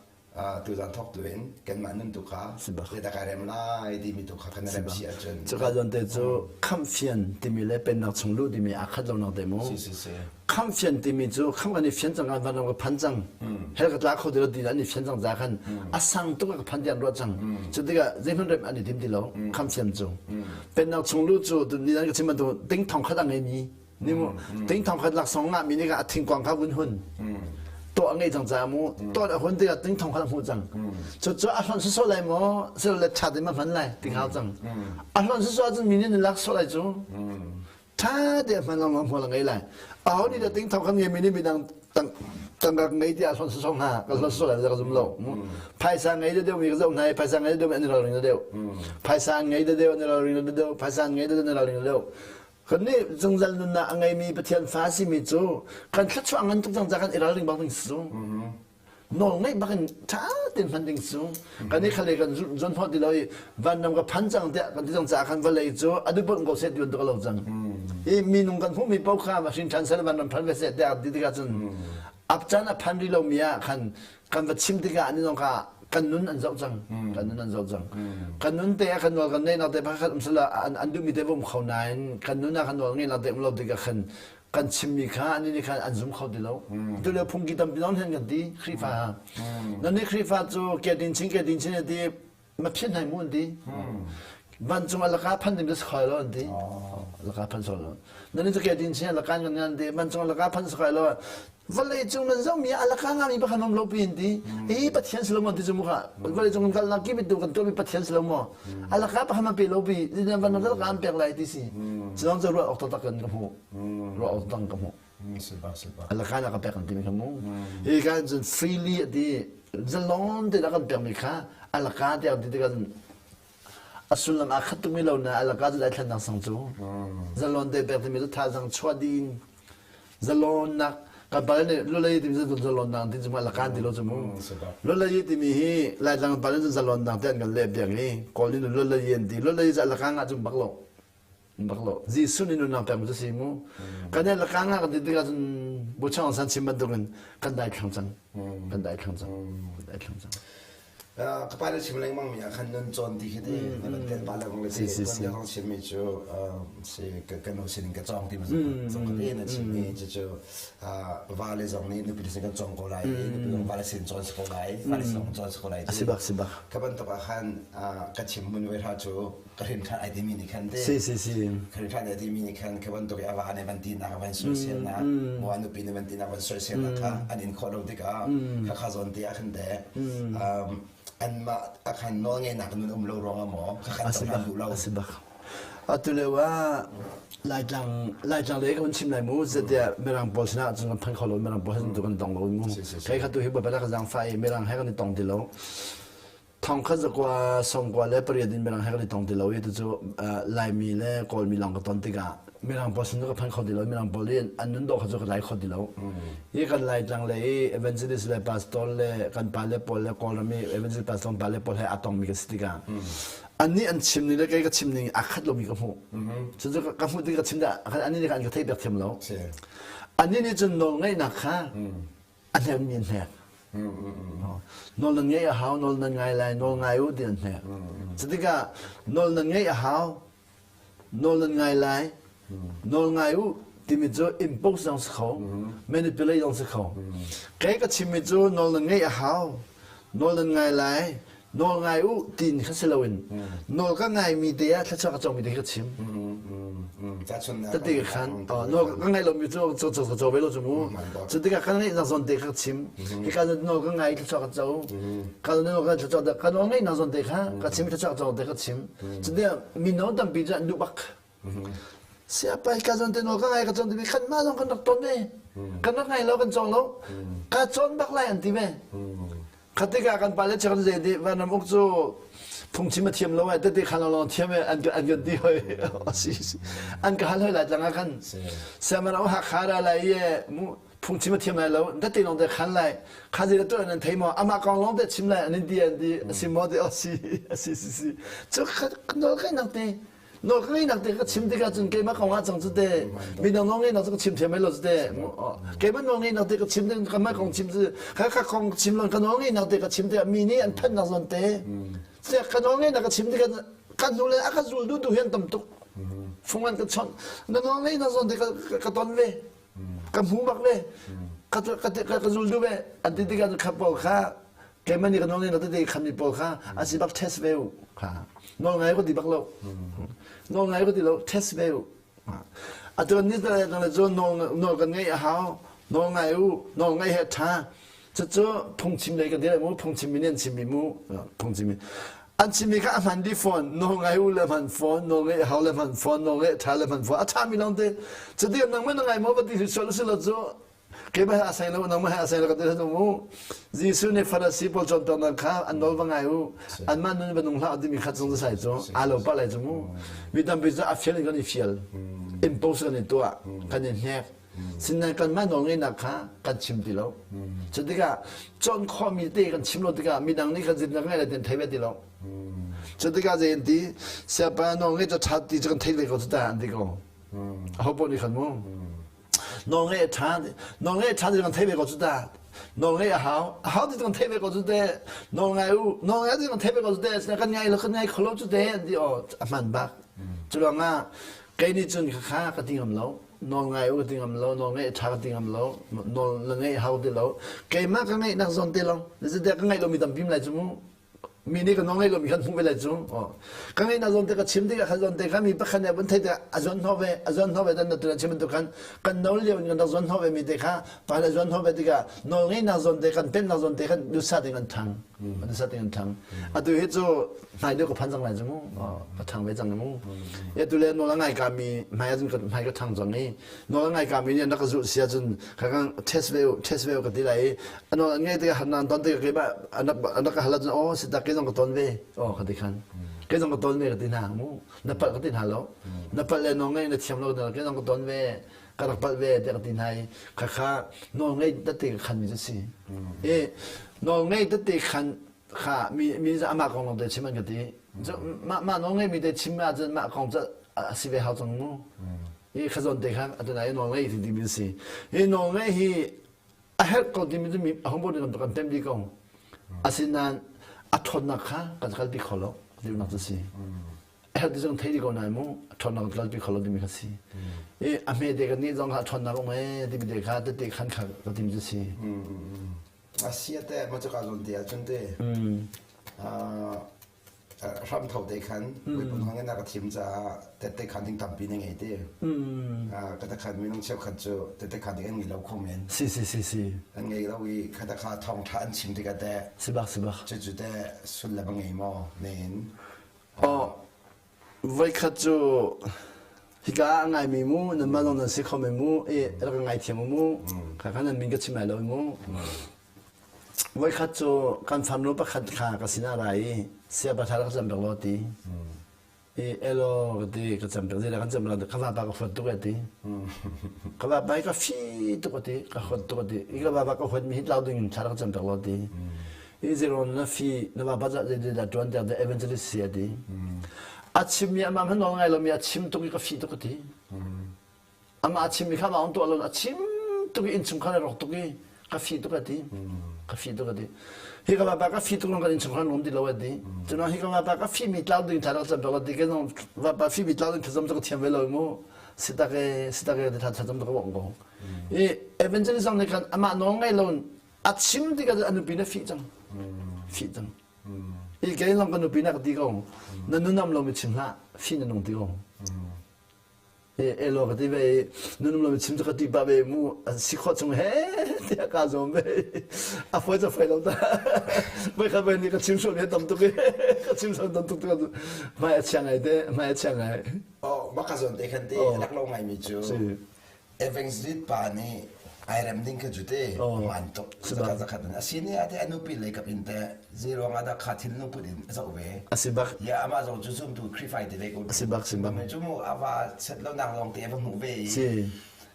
Speaker 1: tuzan thawk tu in kanmah nun tu kha zeidah kai rem lai timi tu kha kan rem si ahcun
Speaker 2: cuka zawn te cu khamhfian timi le pennak chung luh timi aa khat lonak te mu
Speaker 1: si si si
Speaker 2: khamhfian timi cu kham kan i fian cang kan van ka phan cang hell ka tla kho ti lo ti an i fian cang za khan a sang tuk ka phan ti an ruat cang cu tikah zeihmanh rem an i tim ti lo khamhfian cu pennak chung luh cu ni an ka chim bantuk ting thong khat a ngei mi Ni mu ting thong khat laksawng ngah mi nih a thingkuang kha vun hun to a ngei cang ca mu to a hun tikah ting thong khat a hmuh cang cu cu a hlonh sawsawh lai maw silo ṭha te ma hman lai ti hau cang a hlonh sawsawh ahcun mi nih nan lak sawh lai cu ṭha te a hman lawng hmual a ngei lai aho nih dah ting thong khat ngei mi nih midang tang tangka ngei tiah hlonh sawsawh hnga ka hlonh sawsawh lai ka zum lo phaisa ngei deuh mi ka zoh hna i phaisa ngei deuh mi an i ralring deuh phaisa ngei deuh an i ralring deuh phaisa ngei deuh an i ralring deuh Kannih zungzal nunnak a ngeimi Pathian fa a simi cu kan thluachuah ngan tuk cang ca kan i ralring bak ding si cu. Nawl ngeih bak in ṭha tein hman ding si cu. Kan i khale kan zon hnawh ti lo i vanram ka phan cang tiah kan ti cang caah khan vawlei cu a duhponh ko seh ti bantuk a lo cang. I minung kan hmuhmi paoh kha va hrin ṭhan seh vanram phan ve seh tiah ti tikah cun ap caan a phan rih lomi ah khan kan va chim tikah an zong kha kan nun an zoh cang kan nun an zoh cang kan nun te ah kan nawl kan neihnak te pakhat um sala an an duhmi te um kho nain kan nun ah kan nawl ngeihnak te um lo tikah khan kan chimmi kha an nih khan an zum kho ti lo tu le phungki tampi zong hen kan ti Khrihfa ha nan nih Khrihfa cu ke din chin ke din chin ti ma phian hai mu an ti vancung a laka phan ding ka si lo an ti laka phan so lo nan cu ke din chin laka ngan ngan ti vancung a laka phan si lo vawlei cung nan zoh mi a laka nga mi pakhat um lo pi an ti i pathian si lo mo ti cu mu kha vawlei cung kan kal nak ki tu kan tuah mi pathian si lo mo a laka pakhat ma pe lo pi van laka an pek lai ti si cu cu ruah awk taktak kan ka hmu ruah awk dang ka hmu Alaka na ka pek an timi kha mu. Hi kan cun freely a ti zalon te da kan pekmi kha alaka te an ti tikah a sullam aa khat tukmi lo na alaka cu dai thlennak sang cu zalon te pek timi cu thazang chuah din zalonnak kan pale nih lulei timi cu zalonnak ti cu alaka ti lo cu mu lulei timi hi laitlang pale cu zalonnak te an kan leh piak i kawl nih lulei an ti lulei cu alaka ngah cu bak lo bak lo Jesuh nih nunnak pek cu si mu kan i laka nga kan ti tikah cun buchang san chim bantukin kan dai thlang cang kan dai thlang cang kan dai thlang cang.
Speaker 1: Ka pa na chim lengmang mi ah khan nun cawn ti khi ti na van tel pa lengmang le ti tuan deuh rong chim mi cu si ka nu sin in ka cawng ti ma zong ka te na chim mi cucu va le zong nih nupi sin kan cawng ko lai i nupi zong va le sin cawn si ko lai va le zong cawn si ko lai
Speaker 2: ti si bak si bak
Speaker 1: ka bantuk ah khan ka chim mun ve hra cu ka hrin ṭhan ai timi nih khan te
Speaker 2: si si si
Speaker 1: ka hrin ṭhan ai timi nih khan ka bantuk i a va nih van tinak van soiselnak maw a nupi nih van tinak van soiselnak kha an in khawh lo tikah kha kha zawn te ah khan te anmah a khan nawl ngeihnak nun um lo ruangah maw kha khan cohlan duh lo
Speaker 2: a si bak atu lio ah Laitlang Laitlang lei kan chim lai mu zetiah Mirang pawl sinah cun kan phan kho lo Mirang pawl sin tu kan tong lo mu kai kha tu hi baibal ka zaangfah i Mirang he kan i tong ti lo Thongkhat zakua sawmkua le pariat in Mirang he kan i tong ti lo i tucu Laimi le Kawlmi lawng ka ton tikah Mirang pawl sin cu ka phan kho ti lo. Mirang pawl i an nun dawh kha cu ka tlai kho ti lo. Hi kan Laitlang le i evangelist le pastor le kan pa le pawl le Kawlram i evangelist pastor pa le pawl he aa tongmi ka si tikah annih an chim ning le kei ka chim ning aa khat lomi ka hmuh. Cucu ka hmuh tik ka chim dah annih nih khan an ka theih piak thiam lo. Annih nih cun nawlngaihnak kha a hnemmi an hnek. Nawl nan ngeih a hau, nawl nan ngai lai, nawl ngai u ti an hnek. Cutikah nawl nan ngeih a hau, nawl nan ngai lai, nawl ngai u timi cu impose zong si kho, manipulate zong si kho. Kei ka chimmi cu nawl nan ngeih a hau, nawl nan ngai lai, nawl ngai u tiin kha si loin nawl ka ngaimi te ah thluachuah ka cawngmi te ka chim. Tete ka khan nawl ka ngaih lomi cu co co co ve lo cu mu. Cu tikah ka ngeihnak zawn te kha ka chim. Hika nawl ka ngai thluachuah ka co. Ka nawl ka thluachuah ka nawl ngeihnak zawn te kha ka chim thluachuah ka co te ka chim. Cu tikah mino tampi cu an duh bak. Siapa ka zawn te nawl ka ngai ka cawn timi kan mah zong kan rak ton ve. Kan rak ngai lo kan cawng lo. Ka cawn bak lai an ti ve. Khatikah kan pale chak zei di vanram uk cu phungchim a thiam lo ai tete khan lawng thiam e an an kan ti hoi si si an ka hal hoi lai tlang ah khan siaman au hakha ra lai ye mu phungchim a thiam lai lo tete lawng te khan lai kha zei to nan thei mo ama kong lawng te chim lai an ti an ti si mo te si si si si cu nol kai nak te Nawl ka ngeihnak te ka chim tikah cun keimah kong ah cang cu te midang nawl ngeihnak cu ka chim thiam lai lo cu te keimah nawl ngeihnak te ka chim te kamah kong chim cu ka ka kong chim lo ka nawl ngeihnak te ka chim te mi nih an phannak zawn te ka nawl ngeihnak ka chim tikah kan hnu le a ka zul duh tu hian tam tuk fung an ka chawnh na nawl ngeihnak zawn te ka ton ve ka hmu bak ve ka ka zul duh ve an ti tikah kha pawl kha keimah nih ka nawl ngeihnak tete khammi pawl kha a si bak test ve u kha nawl ngai ko ti bak lo nawl ngai ko ti lo test ve u atu ni ta le cu nawl nawl kan ngeih a hau nawl ngai u nawl ngai he tha cucu phungchim lei kan ti lai mu phungchim mi nih an chimmi mu phungchim mi an chimmi kha a hman dih fawn nawl ngai u le hman fawn nawl ngeih hau le hman fawn nawl ngeih ṭha le hman fawn a ṭhami lawng te cuti nangmah na ngai maw va ti sual si lo cu keimah he a seng lo nangmah he a seng lo ka ti hlah mu Jesuh nih Farasi pawl cawnpiaknak kha an nawl va ngai u anmah nun va nung hlah timi kha cung sai cu aa lo pah lai cu mu mi tampi cu a fial in kan i fial impose kan i tuah kan i hnek Sinain kanmah nawlngeihnak kha kan chim ti lo. Cu tikah cawn khawhmi te kan chim lo tikah midang nih kan zinnak ngai le ti an thei ve ti lo. Cu tikah zei an ti siapa nawlngeih cu ṭha ti cu kan thei ve ko cu ta an ti ko. Aho paoh nih khan mu. Nawlngeih a ṭha nawlngeih a ṭha ti kan thei ve ko cu ta. Nawlngeih a hau a hau ti kan thei ve ko cu te. Nawlngai u nawlngai ti kan thei ve ko cu te. Kan ngai lo kan ngai kho lo cu te an ti aw a hman bak. Cu ruangah kei nih cun kha ka ti ngam lo. Nawl ngai u ka ti ngam lo nawl ngeih ṭha ka ti ngam lo nawl na ngeih hau ti lo keimah ka ngeihnak zawn te lo zeitiah ka ngeih lomi tampi lai cu mu mi nih ka nawl ngeih lomi khan hmuh ve lai cu ka ngeihnak zawn te ka chim tikah kha zawn te kha mi pakhat nih vun theih tikah a zuan hnawh ve a zuan hnawh ve dan na tu chim bantuk khan kan nawl lio in kan rak zuan hnawh ve mi te kha pa le zuan hnawh ve tikah nawl ngeihnak zawn te kan pennak zawn te khan dusa te kan ṭhang dusa te kan ṭhang atu hi cu hmai deuh ka phan cang lai cu mu ka ṭhang ve cang mu ya tu le nawl a ngai ka mi hmai ahcun ka hmai ka ṭhang cang i nawl a ngai ka mi nih an rak ka zulh si ahcun ka kan test ve test ve ka ti lai i a nawl an ngai tikah han ton tikah keimah an rak ka hal ahcun aw si tak kei zong ka ton ve aw ka ti khan kei zong ka ton ve ka ti hna mu na palh ka ti hna lo na palh le nawl ngei na thiam lo kei zong ka ton ve ka rak palh ve tiah ka ti hna i khakha nawl ngei tete ka khan mi cu si i nawl ngei tete khan kha mi mi amah kong lawng te chim an ka ti mah mah nawl ngei mi te chim ahcun mah kong cu a si ve hau cang mu hi kha zawn te kha atu nai nawl ngei ti ti si hi nawl ngei hi a herh ko timi cu mi a hong kan kan tem di ko asinain A ṭhawnnak kha kan kalpi kho lo tinak cu si. A herh ti zong thei ko nain mu a ṭhawnnak kan kalpi kho lo timi kha si. I a hme te kan nih zong kha a ṭhawnnak um ee timi te kha tete khan kha ka tim cu si.
Speaker 1: A sia te ma cu ka zawn te ahcun te hramtho te khan miphun hong in a ka thim caah tette khan ding tampi na ngei te. Ka ta khan minung cheukhat cu tette khan ding an ngei lo kho men.
Speaker 2: Si si si si.
Speaker 1: An ngei lo i kha ta kha thawngṭha an chim tikah teh
Speaker 2: Si bak si bak.
Speaker 1: cucu teh sullam a ngei maw men.
Speaker 2: Oh, voikhat cu hika ah a ngaimi mu nanmah zong nan si kho men mu i rak ka ngaithiam u mu kha kha nan min ka chim lai lo mu Voikhat cu kan farnu pakhat kha ka sinah a ra i siapa ṭha rak cam piak law ti. I elaw ka ti ka cam piak zeidah kan cam piak ka vapa ka huat tuk e ti. Ka vapa hi ka fi tuk a ti ka huat tuk a ti. I ka vapa ka huat mi hi tlau ding in thla rak cam piak law ti. I zeiruang na fi na vapa cah zeidah ṭuan tiang evangelist si a ti. A chimmi amah hmanh nawl ngai lomi a chim tuk i ka fi tuk a ti. Amah a chimmi kha amah tuah lo a chim tuk i innchungkhar a rawk tuk i ka fi tuk a ti. Ka fi tuk a ti. Hi ka vapa ka fi tuk kan innchungkhar nuam ti lo a ti. Cun hi ka vapa ka fi mi tlau ding thla rak cam a ti ke zong vapa fi mi tlau ding thlacam cu ka thiam ve lo mu. Sitak e sitak e thla thlacam ka bawk ko. I evangelism nih khan amah nawl ngei lo a chim tikah a nupi na fih cang. Fih cang. I kei zong ka nupi na ka ti ko. Na nunam lo mi chim hlah. Fih na nung ti ko. Elo ka ti ve i nunum lo chim cu ka ti pah ve mu si khawh chung he tiah kaa zuam ve a fawi cu fawi lo ta voi khat voi nih ka chim sual he tam tuk i ka chim sual tam tuk tuk hmai a chia ngai te hmai a chia ngai
Speaker 1: oh maka zawn te khan te rak lo ngai mi cu Evangelist pa nih ai rem ding kha cu te hmaan tuk zakhat zakhat in a si ni ah te a nupi lei kap in te zeiruang ah dah kha thinlung put in a zoh ve
Speaker 2: a si bak
Speaker 1: ya amah zong cu zumtu Khrihfa ti ve ko
Speaker 2: a si bak si bak
Speaker 1: cu mu a va set lo nak lawng te a va hmuh ve i
Speaker 2: si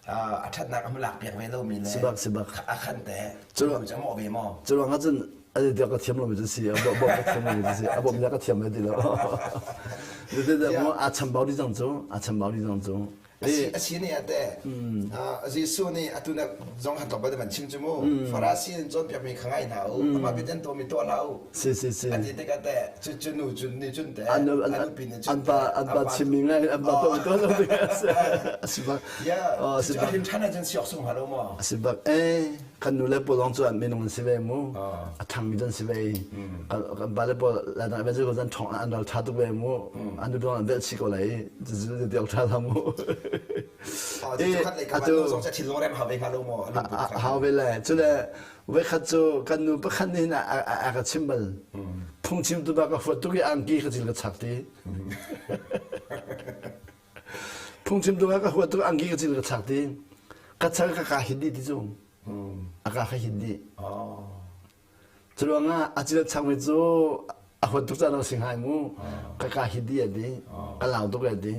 Speaker 1: a thatnak a lak piak ve lomi le
Speaker 2: si bak si bak
Speaker 1: a khan te cu cu a mawh ve maw
Speaker 2: cu ruang ah cun a ti ka thiam lomi cu si a bawm ka thiam lomi cu si a bawm ka thiam ti lo a chambau di zong cu a chambau di zong cu
Speaker 1: A si nih ah teh Jesuh nih atu na zong han tlawmpal van chim cu mu Farasi in cawnpiakmi kha ngai hna u amah biaten tuahmi tuah hlah u
Speaker 2: si si si
Speaker 1: a ti tikah teh cu cu nu cu nih cun teh a nupi nih cun
Speaker 2: an pa an pa chimmi ngai an pa tuah tuah lo ding a si bak
Speaker 1: yeah cu a hlim ṭhan ahcun siok sung hnga lo maw
Speaker 2: a si bak eh kan nu le pawl zong cu an minung an si ve mu a ṭhangmi an si ve i kan pa le pawl laidang evangel zan ṭhong an ral ṭha tuk ve mu an nu an velh chih ko lai i tiang ṭha hlah mu
Speaker 1: atu
Speaker 2: hau ve le cule voikhat cu kan nu pakhat nih a ka chim bal phungchimtu ba ka huat tuk i angki ka cil ka chak ti Phungchimtu ka huat tuk angki ka cil ka chak ti ka chal ka ka hit dih ti cu a ka ka hit dih. Cu ruangah a cil chakmi cu a huat tuk caan a si hngai mu ka ka hit dih a ti ka lau tuk a ti.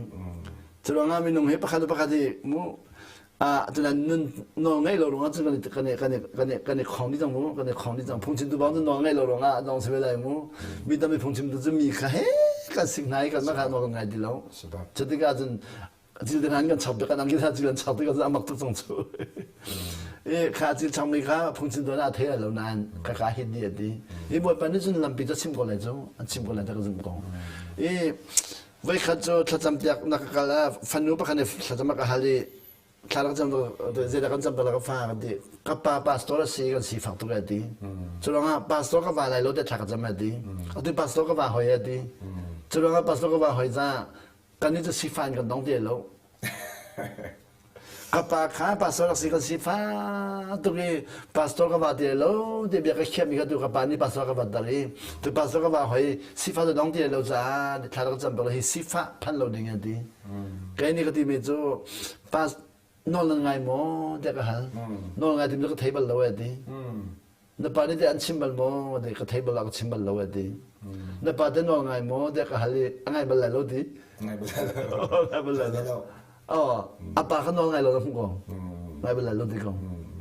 Speaker 2: Cu ruangah minung hi pakhat le pakhat hi mu ah tunan nun nawl ngeih lo ruangah cun kan kan kan kan kan i khong dih cang mu kan i khong dih cang phungchimtu bang cun nawl ngeih lo ruangah dong si ve lai mu mi tam i phungchimtu cu mi kha he kan sik hna i kan mah kha nawl kan ngai ti lo cu tikah cun cil te hna kan chap kan angki hna cil an chap tikah cun a mak tuk cang cu i kha cil changmi kha phungchim tuan ah thei lo nain ka ka hit di a ti i bawipa nih cun lampi cu chim ko lai cu an chim ko lai ta ka zumh ko i Voikhat cu thlacam piak na ka kal ah fanu pakhat nih thlacam a ka hal i thla rak cam zeidah kan cam ka fa ka ti ka pa pastor a si kan sifak tuk a ti cu ruangah pastor ka va lai lo te thla ka cam a ti atu pastor ka va hoi a ti cu ruangah pastor ka va hoi ca kan nih cu sifan kan dong ti lo Ka pa kha pastor a si kan si fa tuk i pastor ka va ti lo ti bia ka khiam mi kha tu ka pa nih pastor ka va dar i tu pastor ka va hoi sifa tu dong ti lo caah thla ka cam bak hi sifa phan lo ding a ti kai nih ka ti mi cu pas nawl nan ngai maw tiah ka hal nawl ngai ti mi ka thei bal lo e ti Na pa nih teh an chim bal maw? Ti ka thei bal lo, ka chim bal lo a ti. Na pa teh nawl ngai maw? Tiah ka hal i a ngai bal lai lo ti.
Speaker 1: Ngai bal lai lo.
Speaker 2: Ngai bal lai lo. Oh, a pa kha nawl ngai lo na hmuh ko. Ngai bal lai lo ti ko.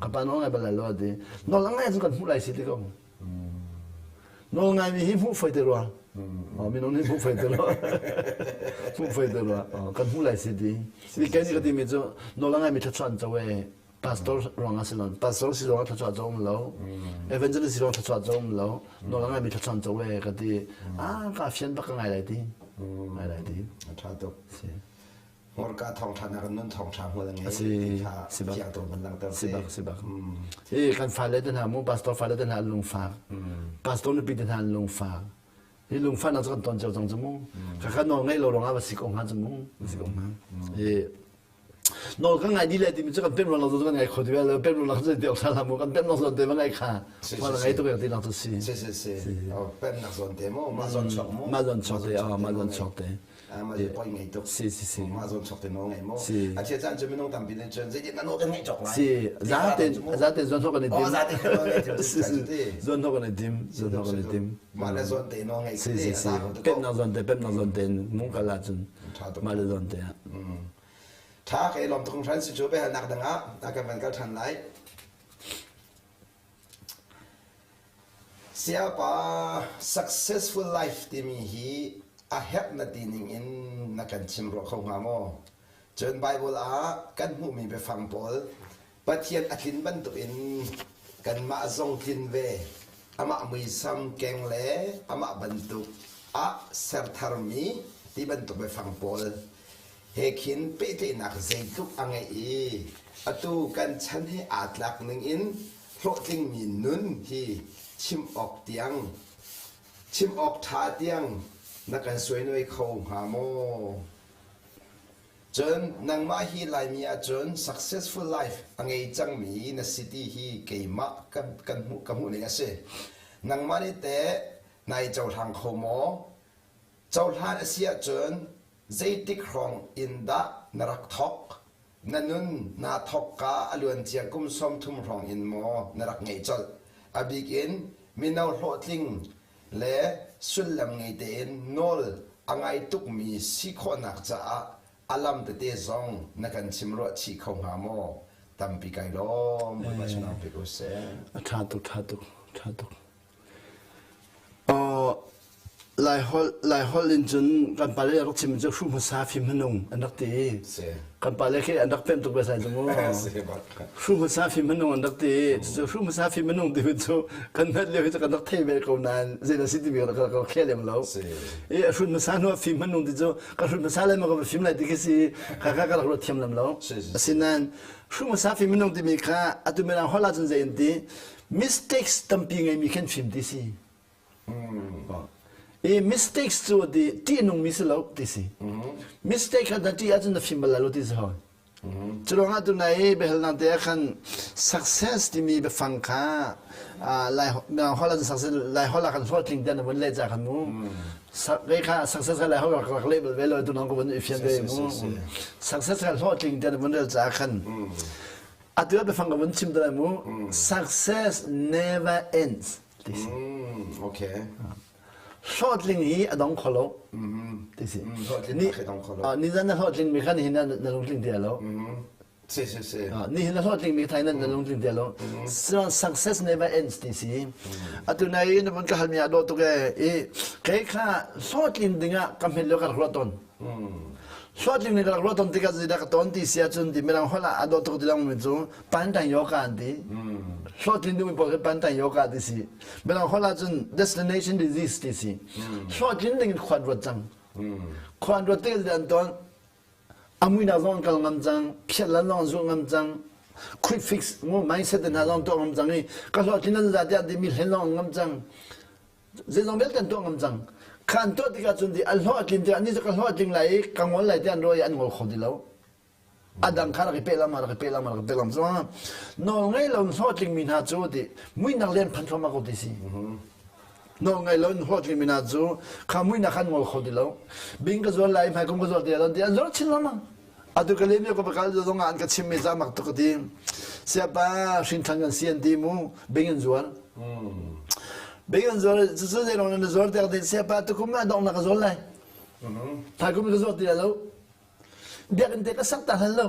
Speaker 2: Ka pa nawl ngai bal lai lo a ti. Nawl a ngai cu kan hmuh lai si ti ko. Nawl ngai mi hi hmuh foi te rua. Oh, minung nih hmuh foi te rua. Hmuh foi te rua. Oh, kan hmuh lai si ti. Ti kai nih ka ti mi cu nawl a ngai mi thluachuah an co e. Pastor ruang ah si lo. Pastor si ruang ah thluachuah cu um lo. Evangelist si ruang thluachuah cu um lo. Nawl a ngaimi thluachuah cu ve ka ti. Ah ka fian bak ka ngai lai ti. Ngai lai ti.
Speaker 1: A ṭha tuk. Hmurka thawngṭha nak in nun thawngṭha hmual a ngei
Speaker 2: Si
Speaker 1: ti kha
Speaker 2: si bak.
Speaker 1: fiang tuk van langhter
Speaker 2: Si bak si bak. Hi kan fale te hna mu pastor fale te hna an lungfak. Pastor nupi te hna an lungfak. Hi lungfahnak cu kan ton cio cang cu mu. Kha nawl ngeih lo ruangah va si ko hnga cu mu. Va si ko hnga. Hi nawl kan ngai dih le timi cu kan pem lo cu kan ngai kho ti lo pem lo cu ti awk la mu kan pem lo zawn te va ngai kha ma ngai tuk ti lang cu si.
Speaker 1: Si si si. Pemnak zawn te mu mah zawn chuak mu.
Speaker 2: Mah zawn chuak te mah zawn chuak te.
Speaker 1: Mah zawn poi ngei tuk.
Speaker 2: Si si si.
Speaker 1: Mah zawn chuak te nawl ngei mu.
Speaker 2: Si.
Speaker 1: A chia caan cu minung tampi nih cun zeitin na nawl kan ngeih cawk lai.
Speaker 2: Si. Zate zate zawn hok kan i tim.
Speaker 1: Oh zate nawl ngeih tim.
Speaker 2: Si si. Zawn hok kan i tim. Zawn hok kan i tim.
Speaker 1: Mah le zawn te nawl ngeih
Speaker 2: Si si si. Pemnak zawn te pemnak zawn te mung kal ahcun mah le zawn te ah.
Speaker 1: Tha kai lawm tuk hran si cu biahalnak dang ah a kan van kal than lai. Siapa successful life timi hi a herh na ti ning in na kan chim ruah kho hnga maw? Cun Bible ah kan hmuhmi biafang pawl Pathian a tlin bantukin kanmah zong tlin ve. Amah muisam keng le amah bantuk ah ser tharmi ti bantuk biafang pawl he khin pehtlaihnak zeitluk a ngeih i atu kan chan he aa tlak ningin hlawhtlingmi nun hi chim awk tiang chim awk ṭha tiang na kan suainuai kho hnga maw? Cun nangmah hi Laimi ahcun successful life a ngei cangmi na si ti hi keimah kan, kan hmuh, ka hmuh ning a si. Nangmah nih teh nai cohlang kho maw? Cohlan a si ahcun zeitik hrawng in dah na rak thawk? Na nun naa thawkka a luancia kum 30 hrawng in maw na rak ngeih colh? A bik in mino hlawhtling le sullam ngei tein nawl a ngai tukmi si khawhnak caah a lam tete zong na kan chim ruah chih kho hnga maw? Tampi kai lawm. Bawipa sinah pe ko seh.
Speaker 2: A ṭha tuk, ṭha tuk, ṭha tuk. Laiholh Laiholh in cun kan pale rak chim cu hru hmasa fim hmanung an rak ti. Kan pale khi an rak pem tuk ve sai cu mu. Hru hmasa fim hmanung an rak ti. Cucu hru hmasa fim hmanung timi cu kan hngalh lio hi cu kan rak thei ve ko nain zeidah si timi kan rak khel lem lo. I hrut hmasa hnu ah fim hmanung ti cu ka hrut hmasa lai maw ka va fim lai ti khi si kha kha ka rak ruat thiam lem lo. Asinain hru hmasa fim hmanung timi kha atu mirang holh ahcun zei an ti mistakes tampi ngeimi khan fim ti si. I mistakes cu ti ṭihnungmi si lo ti si. Mistake kha na ṭih ahcun na fim bal lai lo ti si hoi. Cu ruangah tunai i biahalnak te ah khan success timi biafang kha lai holh ah success lai holh ah khan hlawhtling tiah na vun leh ca khan mu. Kei kha success kha lai holh rak rak leh bal ve lo tunang ka vun i fian ve mu. Success kha hlawhtling tiah na vun rel ca khan Atu ah biafang ka vun chim te lai mu. Success never ends ti si.
Speaker 1: Okay.
Speaker 2: Hlawhtling hi a dong kho lo ti si.
Speaker 1: Hlawhtling hi dong kho lo.
Speaker 2: Ni zan na hlawhtling mi kha nihin na na lungtling ti lo.
Speaker 1: Si si si.
Speaker 2: Nihin na hlawhtling mi thai na na lungtling ti lo. Success never ends ti si. Atu nai na vun ka hal mi ah dawh tuk e. I kei kha hlawhtlin dingah ka hmet lio ka rak ruah tawn. Hlawhtling nih ka rak ruah tawn tikah zeidah ka tawn ti si ahcun ti mirang holh ah a dawh tuk ti lengmang mi cu pantan yoga an ti. Hlawhtlin duhmi pawl khi pantan yoga ti si. Mirang holh ahcun destination disease ti si. Hlawhtlin ding in khua an ruat cang. Khua an ruat tikah zeidah an tawn? A muinak zong an kal ngam cang, phiat lan zong an zulh ngam cang, quick fix mu mindset hna zong tuah ngam cang i ka hlawhtlin an za tiah timi hlen zong an ngam cang. Zeizong vialte an tuah ngam cang. Kha an tuah tikah cun an hlawh a tlin tikah ni cu ka hlawh a tling lai i ka ngol lai tiah an ruah i an ngol kho ti lo. A dang kha rak i peh lengmang, rak i peh lengmang, rak i peh lengmang. Cun nawl ngei lo in hlawhtling mi hna cu ti muihnak lian phan thluahmah ko ti si. Nawl ngei lo in hlawhtling mi hna cu kha muihnak kha an ngol kho ti lo. Bing ka zual lai, hmaikum ka zual ti lo ti an zual chin lengmang. Atu ka lem ka pakal zong ah an ka chim mi za mak tuk ti. Siapa hrin than kan si an ti mu bing in zual. Bing in zual cu zei rong na zual tiang tin siapa tukum ah dong na ka zual lai. Thai kum ka zual ti lo. Biakinn te ka sak ta hlan lo.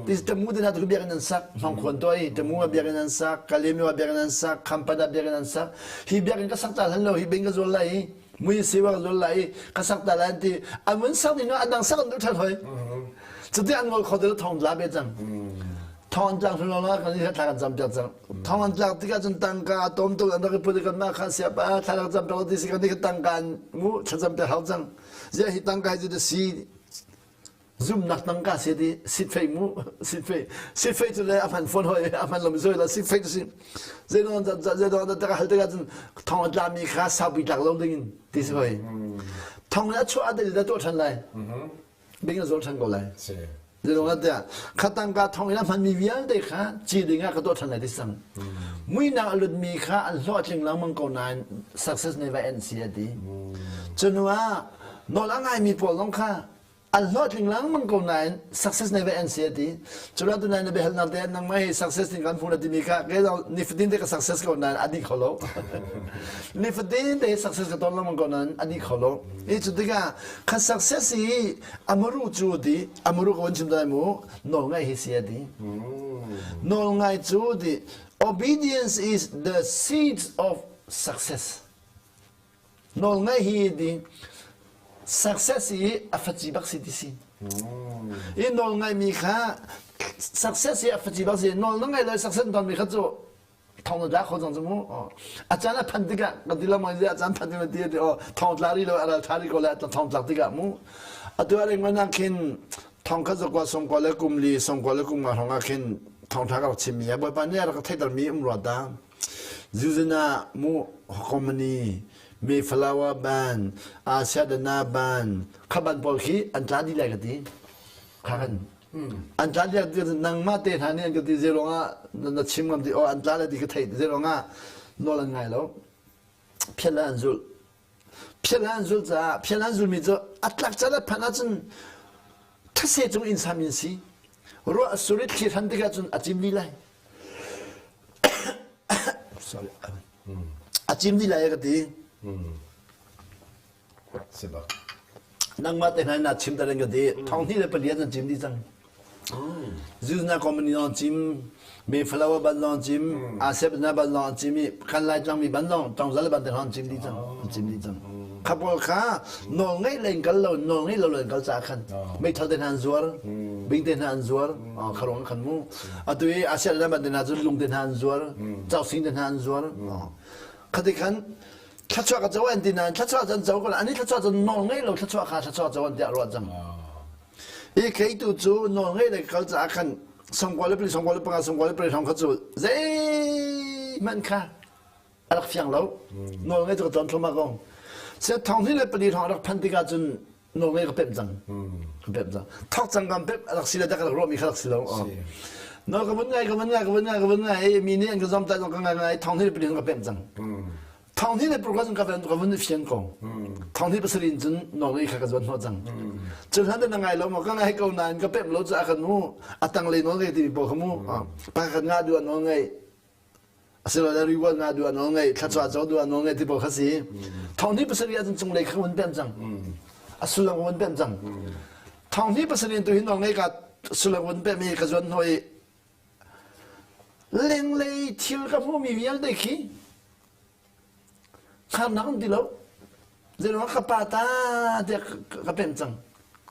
Speaker 2: Ti tamu te na tu biakinn an sak hmang khuan to i tamu ah biakinn an sak Kalemi ah biakinn an sak Khampat ah biakinn an sak hi biakinn ka sak ta hlan lo hi bing ka zual lai i mui siwa ka zual lai i ka sak ta lai an ti an mun sak ding ah an dang sak an duh ṭhan hoi cuti an ngol kho te thong la be cang. Thong an tlak hnu lawng kan i thla kan cam piak cang. Thong an tlak tikah cun tangka a tom tuk an rak i put i kanmah kha siapa thla rak cam piak ti si kan i tangka an mu thlacam piak hau cang. Ziah hi tangka hi cu da si zumnak tangka si ti sitfei mu sitfei sitfei cu le a hman phone hoi a hman lomi zoi la sitfei cu si zeidong zeidong da taka hal tikah cun thong a tlami kha saupi tlak lo ding in ti si hoi thong le a chuah a del da tuah ṭhan lai bing a zawl ṭhan ko lai zeidong ah tiah kha tangka thong in a hmanmi vialte kha ci ding ah ka tuah ṭhan lai ti sang muinak a lutmi kha an hlawh a tling lengmang ko nain success never ends si a ti cu ah nawl a ngaimi pawl zong kha an hlawhtling lengmang ko nain success nei ve an si a ti cula tu nai na biahalnak te nangmah hi success ning kan hmu na timi kha ke nifatin te ka success ko nain a di kho lo nifatin te success ka ton lengmang ko nain a di kho lo i cu tikah kha success hi amaru cu ti amaru ka von chim dai mu nawl ngai hi si a ti nawl ngai cu ti obedience is the seeds of success Nawlngaih hi ti success i a faci bak si ti si. I nawlngaihmi kha success i a faci bak si. Nawl na ngaih lo success tonmi kha cu thong na tla kho cang cu mu. A caan a phanh tikah kan ti lengmang a caan phanh tikah ti ti aw thong tla ri lo a ral tha ri ko le thong tlak tikah mu. Atu a reng man khin thong kha zakwa songkwa le kum li songkwa le kum nga hrawng ah khin thong tha ka rak chimmi a bawipa nih a rak theihtermi um rua ta. Zuzana mu company Mayflower ban Asia-Dana ban kha ban pawl khi an tla dih lai ka ti. Kha kan an tla dih ti nangmah te hna nih an ka ti zei ruangah na chim ngam ti aw an tla lai ti ka theih zei ruangah nawl an ngai lo. Phiat le an zulh. Phiat le an zulh caah phiat le an zulmi cu a tlak can a phanh ahcun thase cung inn sam in si. Ruah a sur i thli hran tikah cun a cim dih lai. Sorry. A cim dih lai ka ti.
Speaker 1: Si bak.
Speaker 2: Nangmah te hna na chim ta ka ti. Thong hnih le palian an cim dih cang. Zuzna company zong cim, Mayflower ban zong cim, Asep na ban zong cim i kan lai tlang mi ban zong tongzal ban te hong cim dih cang. Cim dih cang. Kha pawl kha nawl ngeih len kal lo nawl ngeih lo len kal ca khan meithal te hna an zuar bing te hna an zuar kharong khan mu atu i Asia le ban te hna cu lung te hna an zuar chausing te hna an zuar khati khan thlachuah ka co an ti nain thlachuah can co ko ani thlachuah cu nawl ngei lo thlachuah kha thlachuah co an tiah ruat cang i kei tu cu nawl ngei le kal caah khan songkua le pali songkua le panga songkua le pali hrawng kha cu zeihmanh kha a rak fiang lo nawl ngei cu ka tuan thluahmah ko set thong hnih le pali hrawng a rak phanh tikah cun nawl ngei ka pemh cang ka pemh cang thok cang kam pemh a rak si le dak rak ruahmi kha rak si lo nawl ka vun ngai ka vun ngai ka vun ngai ka vun ngai mi nih an ka zom tai zong ka ngai ngai thong hnih le pali ka pemh cang thong hnih le paruk cun ka vun ka vun fiang ko thong hnih pasarih in cun nawl ngei kha ka zuan hnawh cang cu hlan na ngai lo maw ka ngai ko nain ka pemh lo cu a kan mu a tang lei nawl ngei timi pawl kha mu pakhat nga duh nawl ngei Asilole reward nga duh nawl ngei, thluachuah co duh nawl ngei ti pawl kha si. Thong hnih pasarih ahcun cunglei kha hun pemh cang. A sullam hun pemh cang. Thong hnih pasarih tu hi nawl ngei ka sullam hun pemh i ka zuan hnawh i lenglei thil ka hmuhmi vialte khi Khamnak um ti lo. Zeiruang ka pa ta tiah ka pemh cang.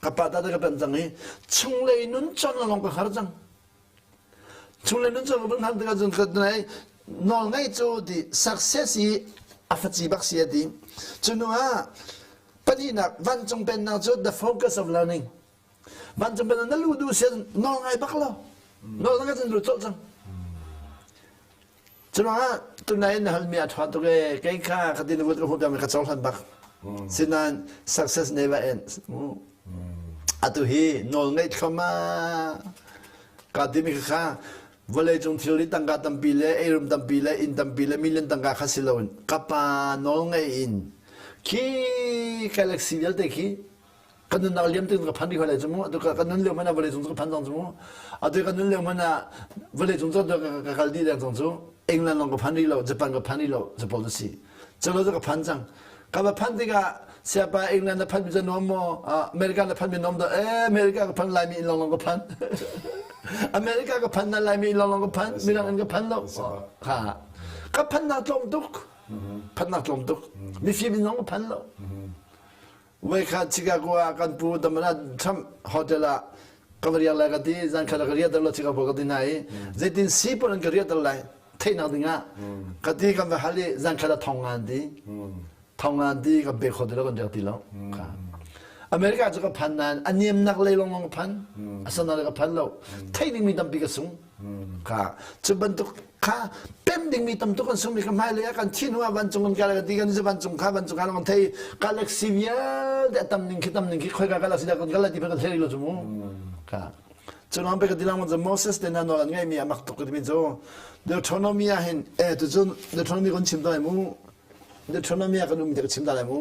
Speaker 2: Ka pa ta tiah ka pemh cang i chunglei nun chon lawng ka har cang. Chunglei nun chon ka vun har tikah cun ka nai nawl ngei cu ti success i a faci bak si a ti. Cu hnu ah pahnihnak vancung pennak cu the focus of learning. Vancung pennak na luh duh sian nawl ngai bak lo. Nawl ngai cun lut colh cang. Curuangah tunai na halmi a ṭha tuk ee kei kha ka tin vut ka hmuh piakmi ka cohlan bak. Sinain success never ends. Atu hi nawl ngeih thluahmah ka timi kha vawleicung thilri tangka tampi le eirum tampi le inn tampi le million tangka kha si loin ka pa nawl ngeih in khi galaxy vialte khi kan nunnak liam te ka phan rih lai cu mu atu ka nun lio hmanh ah vawlei cung cu ka phan cang cu mu atu ka nun lio hmanh ah vawlei cung cu ka kal dih deng cang cu England lawng ka phan rih lo Japan ka phan rih lo Japan cu si cu lo cu ka phan cang ka va phan tikah siapa England na phan mi cu nuam maw America na phan mi nuam dah eh America ka phan Laimi in lawng lawng ka phan America ka phan na Laimi in lawng lawng ka phan mirang in ka phan lo kha ka phan nak tlawm tuk phan nak tlawm tuk mifim in lawng ka phan lo Voikhat Chicago ah kan pu Donald Trump hotel ah Ka va riak lai ka ti, zan khat ah ka riahter lo chika ka ti hna i zeitin si pawl an ka riahter lai theihnak ding ah ka ti kan va hal i zan khat ah thong ngan ti. Thong ngan ti kan pe kho ti lo kan riak ti lo. America cu ka phan nain a niamnak lei lawng ka phan. A sannak ka phan lo. Theih dingmi tampi ka sung. Kha cu bantuk kha pem dingmi tam tuk kan sungmi kha hmailei ah kan thi hnu ah vancung kan kai kan ti kan vancung kha vancung kha kan thei galaxy vialte a tam ning khi tam ning khi khoika galaxy dah kan kal lai ti kan thei lo cu mu kha cu nong pe ka ti lang cu Moses te na nawl an ngeimi a mak tuk ka timi cu Deuteronomy ah hin eh tu cun Deuteronomy kan chim ta lai mu Deuteronomy ah kan um ti ka chim ta lai mu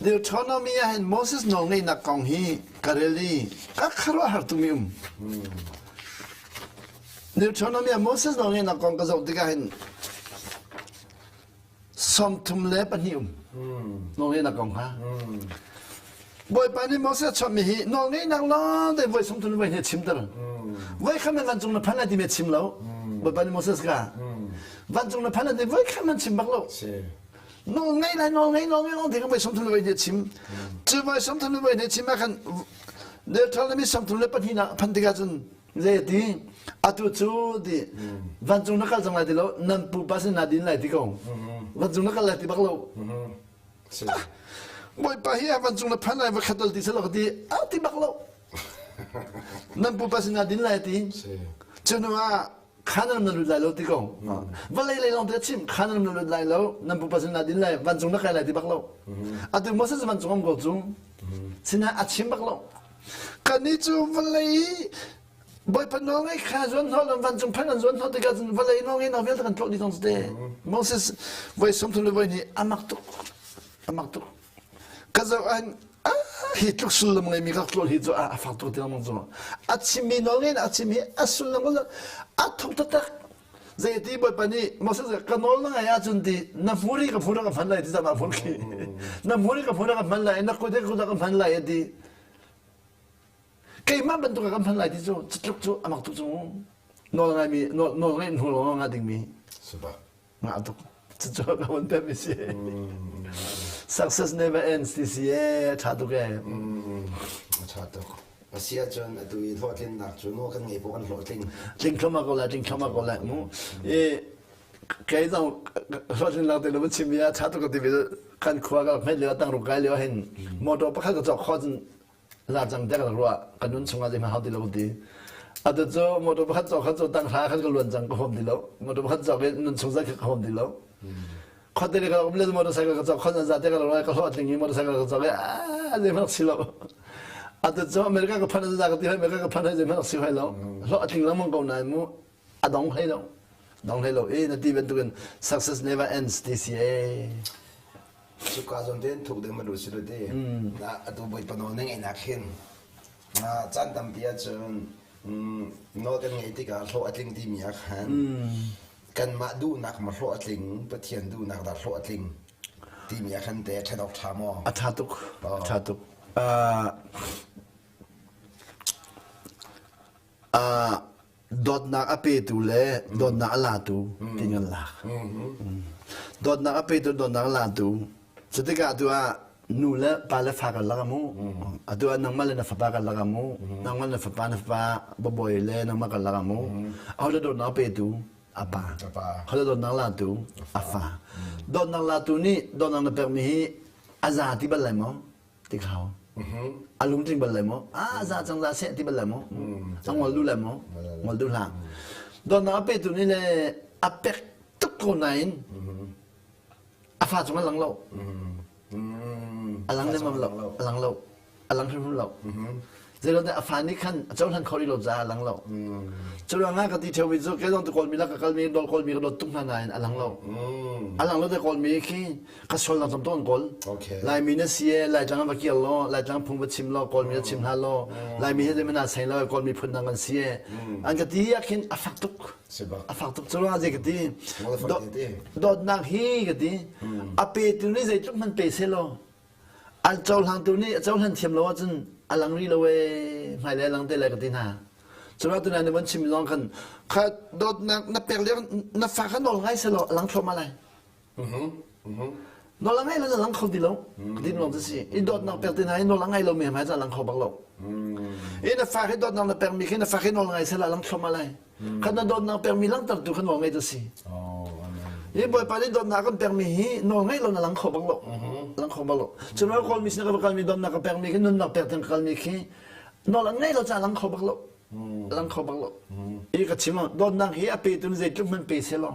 Speaker 2: Deuteronomy ah hin Moses nawl ngeihnak kong hi ka rel i ka khuaruahhar tumi um Deuteronomy ah Moses nawl ngeihnak kong ka zoh tikah hin 32 um nawl ngeihnak kong kha Bawipa nih Moses chawnhmi hi nawl ngeihnak lawng te voi sawmthum voi hnih chimter. Voi khat man vancung na phan lai timi a chim lo. Bawipa nih Moses ka vancung na phan lai ti voi khat man chim bak lo. Nawl ngei lai nawl ngei nawl ngei nawl ti kan voi 30 voi hnih chim. Cu voi 30 voi hnih chim ah khan Deuteronomy 34 nak phan tikah cun zei ti atu cu ti vancung na kal cang lai ti lo nan pupa sin na din lai ti ko. Vancung na kal lai ti bak lo. Bawipa hi a vancung na phan lai va khat al ti selaw ka ti a ti bak lo. Nan pupa sinah din lai ti. Cu hnu ah khan na lut lai lo ti ko. Vawlei lei lawng te chim khan na lut lai lo nan pupa sinah din lai vancung na kai lai ti bak lo. Atu Moses vancung am ko cu. Sinah a chim bak lo. Kannih cu vawlei Bawipa nawl ngai kha zuan hnawh lo vancung phan an zuan hnawh tikah cun vawlei nawl ngai vialte kan tlawh dih cang te. Moses voi 30 le voi hnih a mak tuk a mak tuk ka zoh an hi tluk sullam ngeimi ka tlawh hi cu a fak tuk ti lang cu a chimmi nawl ngai a chimmi a sullam a thuk taktak zeiti Bawipa nih Moses ka nawl na ngai ahcun ti na hmur hi ka hmur ka hman lai ti zama hmur khi na hmur hi ka hmur ka hman lai na kut hi ka kut ka hman lai ti Keimah bantuk ah kan hman lai ti cu cutluk cu a mak tuk cu nawl ngaimi nawl ngaih hnu lawng ngah dingmi ngah tuk cucu ka hun pemmi si success never ends ti si e tha tuk e
Speaker 1: tha tuk asi ahcun atu i hlawhtlinnak cu nawl kan ngei po kan hlawhtling
Speaker 2: tling thloma ko lai tling thloma ko lai mu i kei zong hlawhtlin lang te lo chim ya tha tuk ka ti kan khua ka hmet lio tang ruk kai lio hin motor pakhat ka cawk kho cun za cang te kan ruah kan nun chungah zeihmanh hau ti lo ti atu cu motor pakhat cawk khat cu tang hra khan ka luan cang ka huam ti lo motor pakhat cawk in nun chung zat ka huam ti lo khuate le ka um le motorcycle ka cawk khon za te ka lo ka hlawh tling i motorcycle ka cawk i a zeihmanh si lo atu cu America ka phan za ka ti America ka phan zeihmanh si hlai lo hlawh tling lengmang ko nain mu a dong hlei lo dong hlei lo e na ti bantukin success never ends ti si e
Speaker 1: Cuka zawn tein thuk ding ma lu si lu ti. Na atu Bawipa nawl na ngeihnak hin caan tampi ahcun nawl kan ngeih tikah hlawh a tling timi ah khan kanmah duhnak ma hlawh a tling Pathian duhnak dah hlawh a tling timi ah khan te a ṭhen awk ṭha maw?
Speaker 2: A ṭha tuk. A ṭha tuk. Dawtnak a petu le dawtnak a latu ti kan lak. Dawtnak a petu dawtnak a latu. Cu tikah atu ah nu le pa le fa kan lak mu. Atu ah nangmah le na fapa kan lak mu. Nangmah le na fapa na fapa babawi le nangmah kan lak mu. Aho le dawtnak a petu a pa. Aho le dawtnak latu a fa. Dawtnak latu nih dawtnak na pekmi hi a za ti bal lai maw? Ti hau. A lungtling bal lai maw? Ah, za cang za seh ti bal lai maw? A ngol duh lai maw? Ngol duh hlah. Dawtnak a petu nih le a pek tuk ko nain a fa cung a lang lo. A lang lemmam lo. A lang lo. A lang hrimhrim lo. Zeiruangah a fa nih khan a cohlan kho rih lo caah a lang lo. Cu ruangah ka ti ṭheumi cu kei zong tu Kawlmi lak ka kalmi dol Kawlmi ka dawt tuk hna nain a lang lo. A lang lo te Kawlmi khi ka sualnak tam tuk an kawl. Laimi na si e Laitlang va kir law Laitlang phung va chim law Kawlmi na chim hna law Laimi he zeihmanh naa seng lo Kawlmi phun dang kan si e. An ka ti ah khin a fak tuk. A fak tuk cu ruangah zei ka ti. Dawtnak hi ka ti. A petu nih zeitluk hmanh pe seh law An cohlangtu nih a cohlan thiam lo ahcun a lang rih lo ee hmailei a lang te lai ka ti hna. Curuang tunai na von chim lawng khan kha dawtnak na pek lio na fa kha nawl ngai selaw a lang thluahmah lai. Nawl a ngai lo lang kho ti lo. Din lawng cu si. I dawtnak pek ti hna i nawl a ngai lomi hmai cu a lang kho bak lo. I na fa khi dawtnak na pekmi khi na fa khi nawl ngai sela lang thluahmah lai. Khan na dawtnak pekmi langhtertu kha nawl ngei tu si. Hi Bawipa nih dawtnak kan pekmi hi nawl ngai lo na lang kho bak lo. Lang kho bak lo. Cun kawl mi sin ka va kalmi dawtnak ka pekmi khi nunnak pek tiang ka kalmi khi nawl an ngei lo ca lang kho bak lo. Lang kho bak lo. I ka chim dawtnak hi a petu nih zeitluk hmanh pe seh law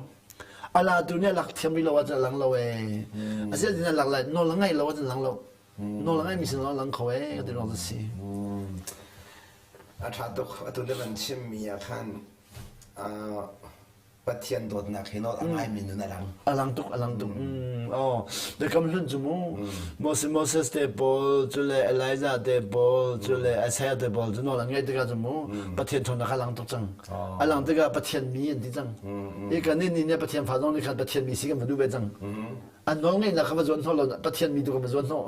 Speaker 2: a latu nih a lak thiam rih lo ahcun a lang lo ee. Asiah a lak lai nawl a ngaih lo ahcun lang lo. Nawl a ngaihmi sin lang kho ee ka ti ruang cu si.
Speaker 1: A ṭha tuk. Atu na van chimmi ah khan Pathian dawtnak hi nawl a ngaimi nun a lang.
Speaker 2: A lang tuk, a lang tuk. Mm, oh, biakam hlun cu mu. Moses, Moses te pawl cu le Elijah te pawl cu le Isaiah te pawl cu nawl an ngaih tikah cu mu Pathian ṭhawnnak a lang tuk cang. A lang tikah Pathian mi an ti cang. Hi kan nih nih Pathian fa zong nih khan Pathian mi si kan va duh ve cang. An nawl ngeihnak kha va zuan hnawh lo Pathian mi tu kha va zuan hnawh.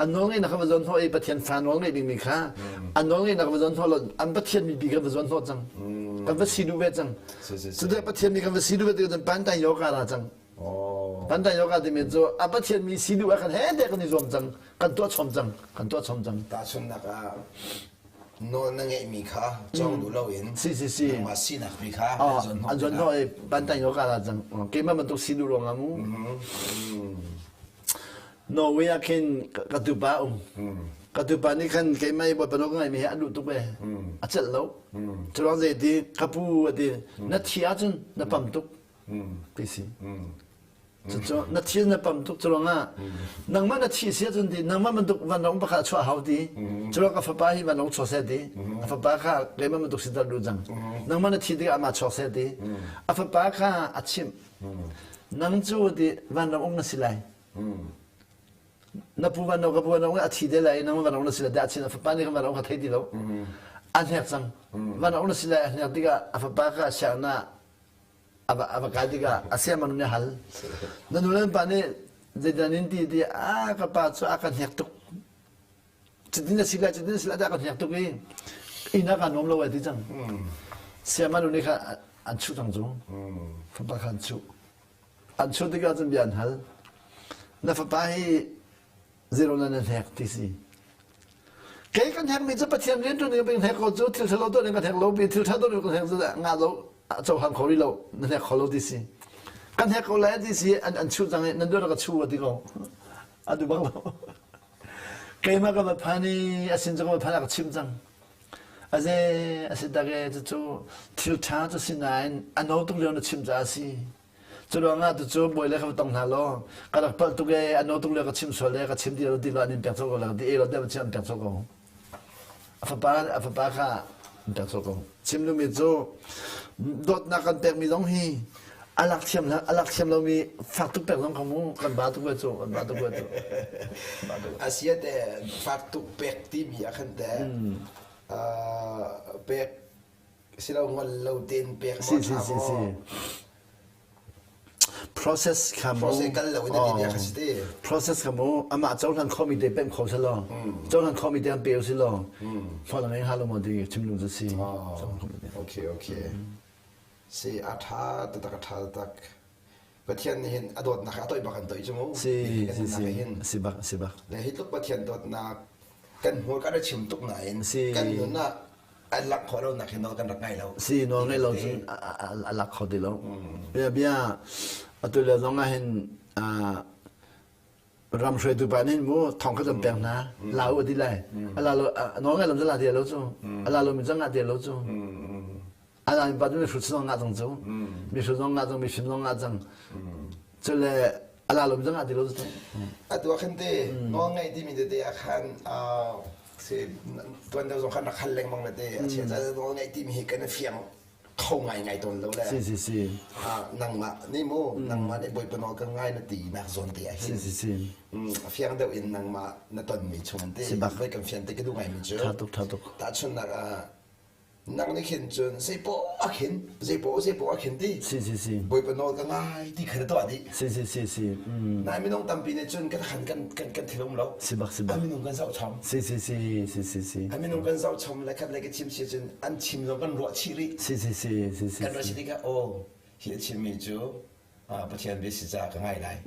Speaker 2: An nawl ngeihnak kha va zuan hnawh i Pathian fa nawl ngeih dingmi kha an nawl ngeihnak va zuan hnawh lo an Pathian mi bi kha va zuan hnawh cang. Kan va si duh ve cang. Cuti Pathian mi kan va si duh ve tikah cun pantai yoga ra cang. Pantai yoga timi cu a Pathian mi si duh ah kan he te kan i zuam cang. Kan tuah chom cang. Kan tuah chom cang.
Speaker 1: Tahchunhnak ah nawl na ngeihmi kha cawng duh loin
Speaker 2: si si si
Speaker 1: nangmah sinak mi kha an zuan
Speaker 2: hnawh an zuan hnawh i pantai yoga ra cang. Keimah bantuk si duh ruangah mu. Norway ah khin ka tupa um. Ka tupa nih khan keimah i Bawipa nawl ka ngaihmi hi a duh tuk ve. A celh lo. Curuang zei ti ka pu a ti na thi ahcun na pam tuk ti si. Cucu na thi na pam tuk curuangah nangmah na thi si ahcun ti nangmah bantuk vanlawng pakhat chuah hau ti. Curuang ka fapa hi vanlawng chuak seh ti. A fapa kha keimah bantuk si ter duh cang. Nangmah na thi tikah amah chuak seh ti. A fapa kha a chimh. Nang cu ti vanram um na si lai. Na pu vanro ka pu vanro a thi te lai nang vanro na si lai dah chin a fapa nih kan vanro kha thei ti lo. A hnek cang. Vanro na si lai a hnek tikah a fapa kha sianginn ah a va a va kai tikah a siamang nih a hal. Na nu le na pa nih zeidah nin ti ti a ka pa cu a ka hnek tuk. Cutin a si lai cutin a si lai dah ka hnek tuk i inn ah kaa nuam lo ai ti cang. Siamanu nih kha an chuh cang cu. Fapa kha an chuh. An chuh tikah cun bia an hal. Na fapa hi zero na na hnek ti si. Kei kan hekmi cu Pathian rianṭuan ding kan hnek ko cu thil ṭhalo tuah ding kan hnek lo pi thil ṭha tuah ding kan hnek cu nga lo cohlang kho rih lo na hnek kho lo ti si. Kan hnek ko lai ti si an an chuh cang i nan duh ka chu ti ko. A duh bak lo. Keimah ka va phan i a sin cu ka va phan a ka chimh cang. Aze a si tak e cucu thil ṭha cu si nain a no tuk lio na chimh caah a si. Cu ruangah tucu bawi le ka va tong hna law ka rak palh tuk e a no tuk lio ka chim sual e ka chim ti lo ti lo an in pek colh ko le ka ti e lo deuh an pek colh ko. A fapa a fapa kha an pek colh ko. Chim duhmi cu dawtnak kan pekmi zong hi a lak thiam a lak thiam lomi fak tuk pek zong kha mu kan ba tuk ve cu kan ba tuk ve cu.
Speaker 1: Asia te fak tuk pek timi ah khan te pek silo ngol lo ten pek
Speaker 2: si si si si Process kha mu
Speaker 1: Process kal lo in a ti bia kha si te.
Speaker 2: Process kha mu amah cohlan khomi te pemh kho selaw cohlan khomi te an pe u silaw hlawh ngei hnga lo maw ti chim lu cu si.
Speaker 1: Okay okay. Si a tha taktak a tha taktak. Pathian nih hin a dawtnak a toih bak an toih cu mu.
Speaker 2: Si si si si bak si bak.
Speaker 1: Le hi tluk Pathian dawtnak kan hmur kan chim tuk nain kan nun ah an lak khawh lo nak hi nawl kan rak ngai lo.
Speaker 2: Si nawl ngai lo cun a lak kho ti lo. Bia bia atu le zong ah hin ram hruaitu pa nih mu thong kha kan pek hna la u ti lai a la lo nawl ngai lo cu la ti lo cu a la lo mi zong ngah ti lo cu a la mi pa cu mi hrut zong ngah cang cu mi hrut zong ngah cang mi fim zong ngah cang cule a la lo mi zong ngah ti lo cu
Speaker 1: atu ah khan te nawl ngaih timi tete ah khan si tuan deuh zong khan rak hal lengmang le te a chia ca nawl ngaih timi hi kan i fiang kho ngai ngai tawn lo le
Speaker 2: si si si
Speaker 1: nangmah nih mu nangmah nih bawipa nawl ka ngai na ti nak zawn te ah
Speaker 2: hin si si si
Speaker 1: fiang deuh in nangmah na tonmi chung an te voi kan fian te ka duh ngai mi cu
Speaker 2: tha tuk tha tuk
Speaker 1: tahchunnak ah nang nih khin cun zeipaw a khin zeipaw zeipaw a khin ti
Speaker 2: si si si
Speaker 1: bawipa nawl ka ngai ti kha na tuah dih
Speaker 2: si si si si
Speaker 1: nai minung tampi nih cun kan khan kan kan kan thil um lo
Speaker 2: si bak si bak
Speaker 1: a minung kan zoh chom
Speaker 2: si si si si si si
Speaker 1: a minung kan zoh chom le khat le ka chim si cun an chim zong kan ruah chih rih
Speaker 2: si si si si si
Speaker 1: kan ruah chih tikah aw hi a chimmi cu. Pathian bia si caah ka ngai lai.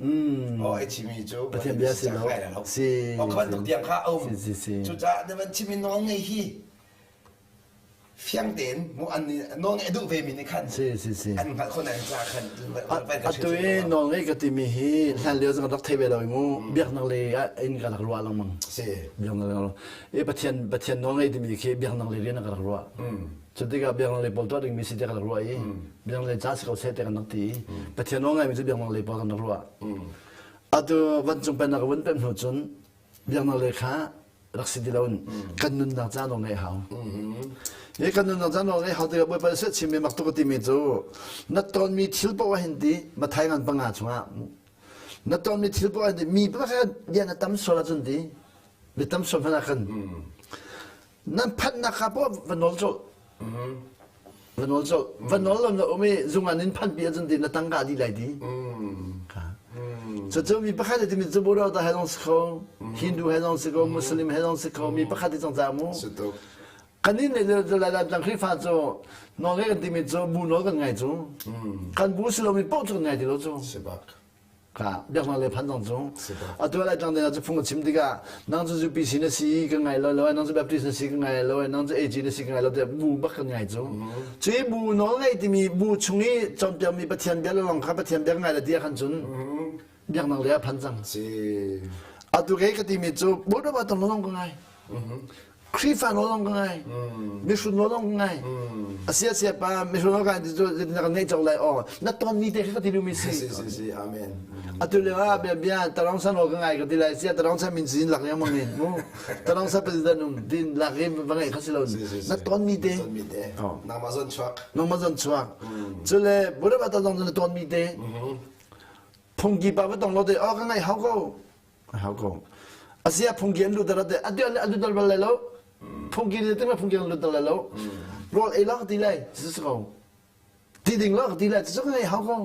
Speaker 1: Oh, ai chimi cu
Speaker 2: Pathian bia si
Speaker 1: lo. Ngai lai lo.
Speaker 2: Si.
Speaker 1: Oh, ka bantuk tiang kha a um.
Speaker 2: Si, si, si.
Speaker 1: Cucaah na van chimi nawl ngei hi fiang tein mu an nawl ngeih a duh ve mi nih khan
Speaker 2: si, si, si.
Speaker 1: an hngalh khawh nan ca khan
Speaker 2: Atu i nawl ngei ka timi hi hlan lio cu kan rak thei ve lo i mu biaknak lei ah in ka rak ruah lengmang.
Speaker 1: Si.
Speaker 2: Biaknak lei i Pathian Pathian nawl ngei timi khi biaknak lei rian ah ka rak ruah. Cu tikah biaknak lei pawl tuah dingmi si tiah ka rak ruah i biaknak lei ca si ko seh tiah kan rak ti i Pathian nawl ngaimi cu biaknak lei pawl kan rak ruah. Atu vancung pennak vun pemh hnu cun biaknak lei kha rak si ti loin kan nunnak ca nawl ngeih hau. Hi kan nunnak ca nawl ngeih hau tikah Bawipa nih chimmi mak tuk a timi cu na tonmi thil paoh ah hin ti Mathai ngan panga chungah na tonmi thil paoh ah hin ti mi pakhat bia na tam sual ahcun ti mi tam sual hmanh ah khan nan phanhnak kha poh va nawl colh va nawl colh va nawl lo na um i zung ah nin phanh pi ahcun ti na tangka dih lai ti cucu mi pakhat timi cu Buddha ta he zong si kho Hindu he zong si kho Muslim he zong si kho mi pakhat ti cang ca mu kanin le lai lai tlang Khrihfa cu nawl ngai kan timi cu bu nawl kan ngai cu kan bu si lomi paoh cu kan ngai ti lo cu Ka biaknak le phan zong cu atu lai tlang ding cu phung a chim tikah nang cu UPC na si ka ngai lo lo nang cu Baptist na si ka ngai lo nang cu AG na si ka ngai lo tiah bu bak kan ngai cu cui bu nawl ngei timi bu chung i cawnpiakmi Pathian bia lawng kha Pathian bia ngai le ti khan cun biaknak le a phan cang atu kei ka timi cu bu ba tong lawng ka ngai Khrihfa nawl ka ngai. Mihrut nawl ka ngai. Asia sia pa mihrut nawl ka ti cu na kan ngeih cawk lai aw. Na ton mi te kha ka ti mi si.
Speaker 1: Si si si amen.
Speaker 2: Atu le ah bia bia tarong sa nawl ka ngai ka ti lai sia tarong sa min sin lak yang mangin mu. Tarong sa president um din lak i va ngeih kha si lo. Na ton mi te.
Speaker 1: Ton mi te. Nangmah zon chuak.
Speaker 2: Nangmah zon chuak. Cule Buddha ta zong na ton mi te. Phungki pa va tong lo te aw ka ngai hau ko. Hau ko. Asia phungki an lut te atu an lut bal lai lo. Phungki ni te phungki an lut lai lo. Rawl ei la ti lai si ko. Ti ding la ti lai cu ngai hau ko.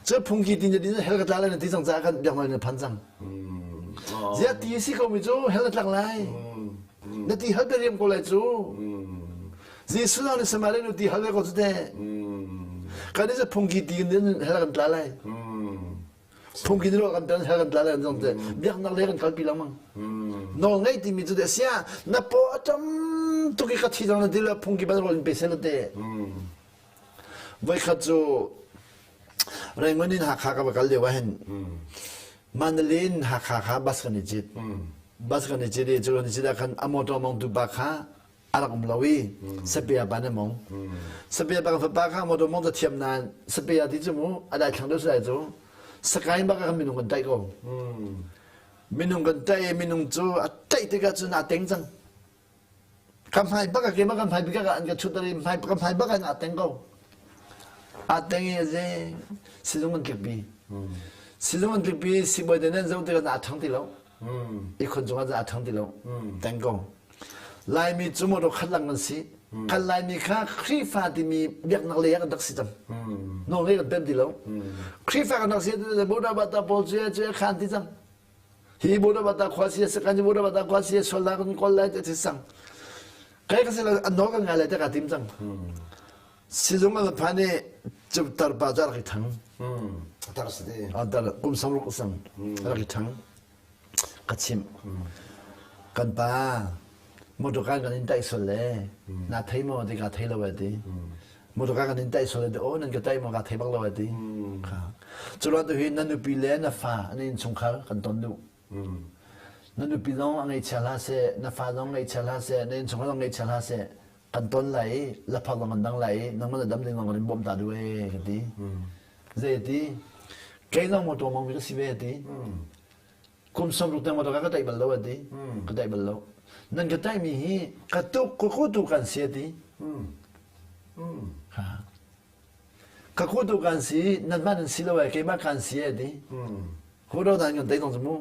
Speaker 2: Cu phungki tin din hel ka tla lai na ti cang ca kan biak na phan cang. Zia ti si ko mi cu hel na tlak lai. Na ti hal te riam ko lai cu. Jesuh na Samaria nu ti hal ve ko cu te. Kan ni phungki ti din hel kan tla lai. Phungki ni kan tan hel kan tla le zong te biaknak le kan kalpi lengmang. Nawl ngei timi cu de sia na paw a tam tuk i ka thi dang na ti le phungki ban rol in pe sel te. Voikhat cu Rangoon in Hakha ka va kal lio ah hin Mandalay in Hakha kha bus kan i cit. Bus kan i cit i cu kan i cit ah khan a motor mongtu pa kha a rak um lo i sapia pa na mong sapia pa fapa kha motor mong ta thiam nain sapia ti cu mu a dai thlang deuh sai cu sakai bak kan minung kan taih ko minung kan taih minung cu a taih tikah cun a teng cang ka hmai bak ke ma kan hmai bik an ka chut ari hmai ka hmai bak an a teng ko a teng i ze sizung an tlikpi sizung an tlikpi sibawi te nan zo tikah a thang ti lo i khon cungah a thang ti lo teng ko Laimi cu motor khat lang kan si. Kan Laimi kha Khrihfa timi biaknak lei ah kan rak si cang. Nawl ngei kan pem ti lo. Khrihfa kan rak si Buddha Bata pawl cu cu khan ti cang. Hi Buddha Bata khua si kan Buddha Bata khua si sual kan kawl lai ti cang. Kai ka si an nawl kan ngai lai te ka tim cang. Sizung an phan i cu tarpa cu a rak i thang.
Speaker 1: Tar si te.
Speaker 2: Tar kum samruk sang rak i thang. Ka chimh. Kan pa motor kan kan in taih sual le na thei maw ti ka thei lo ai ti. Motor kan in taih sual le aw nan ka taih maw ka thei bak lo ai ti. Cu ruang tu hi na nupi le na fa an innchungkhar kan ton duh. Na nupi zong a ngaihchia hlah seh, na fa zong ngaihchia hlah seh, na innchungkhar zong ngaihchia hlah seh. Kan ton lai i laphak zong kan dang lai i nangmah na dam ding zong kan in bawmh ta duh ee ka ti. Zei ti? Kei zong motor mong mi ka si ve ti. Kum 60 tiang motor ka taih bal lo a ti. Ka taih bal lo. Nan ka taih mi hi ka tuk ka ku tu kan si a ti. Ka ku tu kan si nanmah nan si lo ai keimah kan si a ti. Ku do dan kan tai tong mu.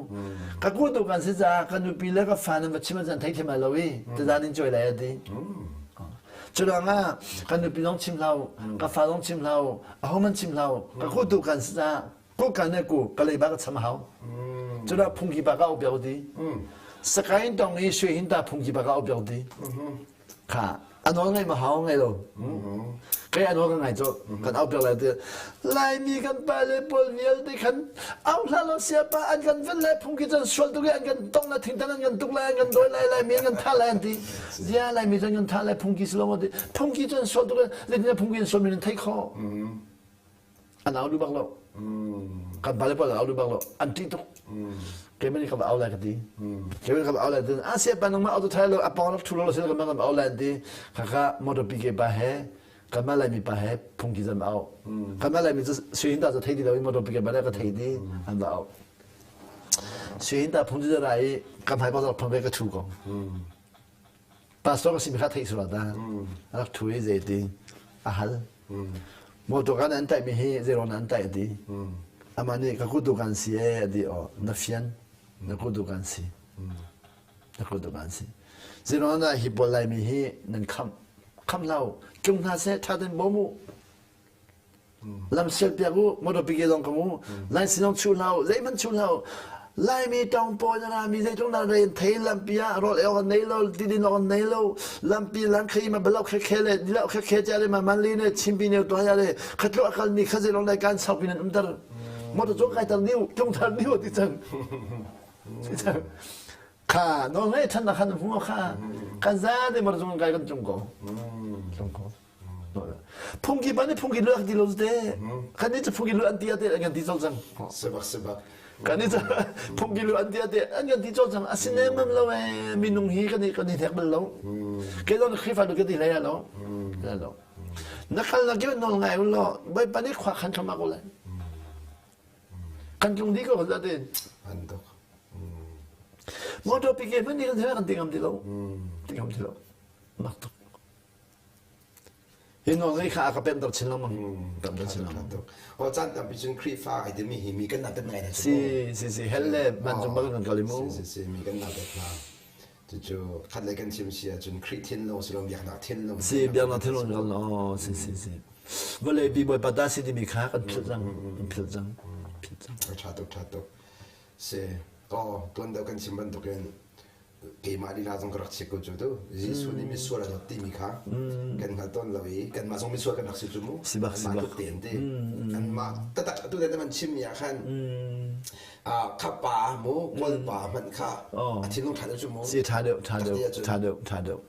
Speaker 2: Ka ku tu kan si caah ka nupi le ka fa nan va chim an thei thiam lo i tazan in choi lai a ti. Curuangah kan nupi zong chim hlah ka fa zong chim hlah aho man chim hlah ka ku tu kan si caah ku kan ne ku ka leiba ka cham hau. Curuang phungki pa ka au ti. Sakain tong i shui hin ta phungki pa ka au ti. Kha. A nawl ngaih ma hau ngai lo. Kei a nawl ka ngai cu kan au piak lai ti. Laimi kan pa le pawl vialte khan au hlah lo siapa an kan vel lai phungki cun sual tuk i an kan tong la thingtan an kan tuk lai an kan dawi lai Laimi an kan thah lai an ti. Zia Laimi cun kan thah lai phungki si lo maw ti. Phungki cun sual tuk zeitin phungki in sual mi nan theih khawh. An au duh bak lo. Kan pale pawl an au duh bak lo. An ṭih tuk. Keimah nih ka va au lai ka ti. Keimah nih ka va au lai ti. A siapa nangmah au tu thai lo a pawng rak ṭhu lo si kan va au lai an ti. Khakha motor PK pa he kanmah Laimi pa he phungki zan au. Kanmah Laimi cu sui hin ta cu thei ti lo i motor PK pa le ka thei ti an va au. Sui hin ta phungki zan ra i ka hmai pa phang ve ka ṭhu ko. Pastor ka simi kha theih sual ta. Rak ṭhu i zei ti a hal. Motor kan an taih mi hi zeiruang an taih ti. Amah nih ka kutu kan si e a ti aw na fian na kutu kan si. Na kutu kan si. Zeiruang dah hi pawl Laimi hi nan khamh khamh hlah u. Tlung hna seh ṭha tein bawm u. Lam sial piak u, motor pike zong kam u, lai sinong chu hlah u, zeihmanh chu hlah u. Laimi tong pawi na rami zeitluk na re thei lampi ah rawl ei awk an nei lo, tidin awk an nei lo, lampi lang khei ma balo khe khe le dilo khe khe cha le ma man li ne chimpi ne to ya le khatlo akal mi kha zelong lai kan sau pin an umter. Motor cung kai tar niu, tlung thar niu ti cang. Kha no ngai than na khan hu kha kan za de motor cung kai kan tlung ko. Tlung ko. Phungki pa nih phungki lu ak ti lo te. Kan nih cu phungki lu an ti ate an kan ti col cang.
Speaker 1: Sebak sebak.
Speaker 2: Kan nih cu phungki lu an ti ate an kan ti col cang. Asine mam lo e minung hi kan i kan i hnek bal lo. Ke zong Khrihfa lu ka ti hlei lo. Lo. Na kal na kio nawl ngai lo. Bawipa nih khua khan thama ko lai. Kan tlung di ko za te.
Speaker 1: An tuk.
Speaker 2: Motor pike hman ni kan kan ti ngam ti lo. Ti ngam ti lo. Mak tuk. Hi nawl ngei kha a ka pemter chin lengmang. Pemter chin lengmang.
Speaker 1: Aw caan tampi cun Khrihfa ai timi hi mi kan natet ngai hna
Speaker 2: Si si si hell le vancung bang kan kal i mu.
Speaker 1: Si si si mi kan natet hna. Cucu khat le kan chim si ahcun Khrih thinlung si lo biaknak thinlung.
Speaker 2: Si biaknak thinlung kan aw si si si. Vawlei pi Bawipa ta si timi kha kan philh cang. Kan philh cang. Philh cang.
Speaker 1: Ṭha tuk ṭha tuk. Si. Aw tuan deuh kan chim bantukin keimah lila zong ka rak chek ko cu tu Jesuh nih misual a dawt timi kha kan hngal tawn lo i kanmah zong misual kan rak si cu mu
Speaker 2: sibak
Speaker 1: anmah tluk te an ti anmah tatak atu le man chimmi ah khan kha pa mu kawl pa hmanh kha a thinlung ṭha deuh cu mu
Speaker 2: si ṭha deuh ṭha deuh ṭha deuh ṭha deuh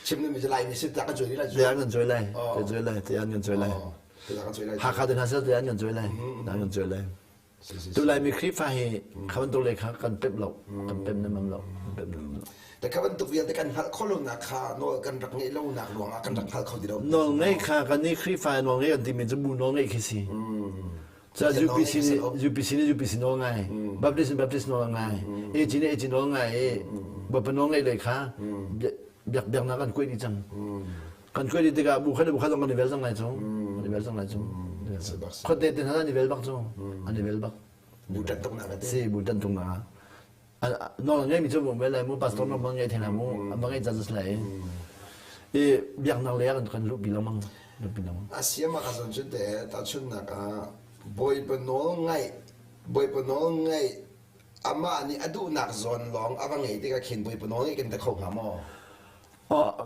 Speaker 1: chim nu mi lai mi si ta kan cuai lai
Speaker 2: tiang kan cuai lai kan cuai lai tiang kan cuai lai Hakha te hna sel tiang kan cuai lai kan cuai lai Tu Laimi Khrihfa hi kha bantuk lei kha kan pemh lo, kan pemh nemam lo, kan pemh nemam lo.
Speaker 1: Te kha bantuk vialte kan hngalh khawh lonak kha nawl kan rak ngeih lonak ruangah kan rak hngal kho ti lo.
Speaker 2: Nawl ngeih kha kan nih Khrihfa nawl ngeih kan timi cu bu nawl ngeih khi si. Ca UPC nih UPC nih UPC nawl ngai, Baptist nih Baptist nawl ngai, AG nih AG nawl ngai i Bawipa nawl ngeih lei kha biak biaknak kan kuai dih cang. Kan kuai dih tikah bu khat le bu khat zong kan i vel cang lai cu. Kan i vel cang lai cu. Khuate te hna an i vel bak cu. An i vel bak.
Speaker 1: Bu ṭan tuk nak
Speaker 2: Si bu ṭan tuk nak. Nawl ngei mi cu mu vel lai mu pastor no mang ngei theng mu an ngei ca jas lai. I biaknak le kan kan luh pi lengmang. Luh pi lengmang.
Speaker 1: Asiama ka zon cun te tahchunnak ah Bawipa nawl ngaih Bawipa nawl ngaih amah nih a duhnak zawn lawng a va ngei tikah khin Bawipa nawl ngaih kan ti kho hnga maw?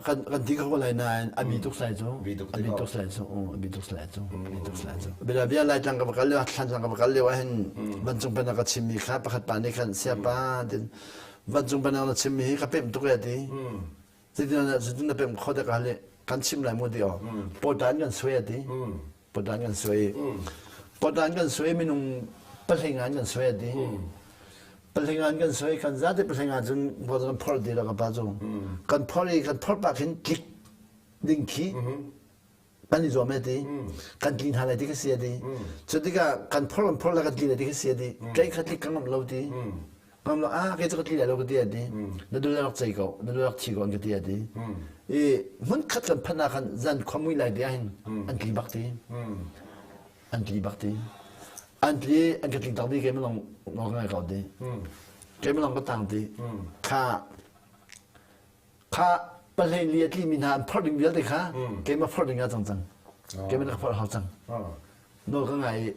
Speaker 2: Kan kan ti kho lai nain a bi tuk sai cu a bi tuk sai cu a bi tuk sai cu a bi tuk sai cu bia bia lai tlang ka va kal lio thlan tlang ka va kal lio ah hin vancung pennak ka chimmi kha pakhat pa nih khan siapa tin vancung pennak na chimmi hi ka pemh tuk e ti cutin cutin na pemh kho te ka hal kan chim lai mu ti o pawtan kan suai a ti pawtan kan suai pawtan kan suai minung pahlingan kan suai a ti Pahlingan kan soi kan zate pahlingan cun kan phor ti lo ka pa cu kan phor i kan phor pak hin tlik ding khi kan i zuam ti kan tli hna lai ti ka si ti cu tikah kan phor kan phor la kan tli lai ti ka si ti kei kha tlik ka ngam lo ti ngam lo ah kei cu ka tli lai lo ka ti ti na dul rak cei ko na dul rak thi ko an ka ti ti i hmun khat kan phanh ah khan zan khuamui lai ti ah hin an tli bak ti An tli bak ti. An tli an ka tling tak di keimah lawng ka ngai ko ti. Keimah lawng ka tang ti. Kha kha pahlei li a tli mi hna an phorh ding vialte kha keimah phorh ding ah cang cang. Keimah na ka phorh hau cang. Nawl ka ngai i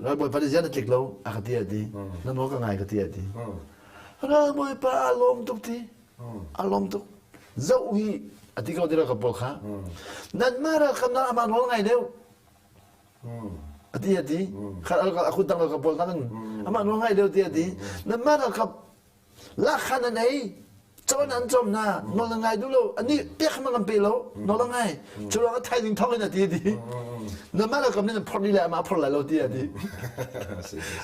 Speaker 2: ralbawipa nih ziah na tlik lo a ka ti a ti. Na nawl ka ngai ka ti a ti. Ralbawipa a lawm tuk ti. A lawm tuk. Zoh hi. A ti ko ti ralkap pawl kha. Nanmah ralkap nak amah nawl ngai deuh. A ti a ti. Kha a kut dang ralkap pawl nakin amah nawl ngai deuh ti a ti. Nanmah ralkap Lakha nan ei cawn an cawm hna nawl na ngai duh lo ani pek man kan pe lo nawl a ngai cu ruang ah thaizing thong in a ti ti na mah le kam nih phorh ni le amah phorh lai lo ti a ti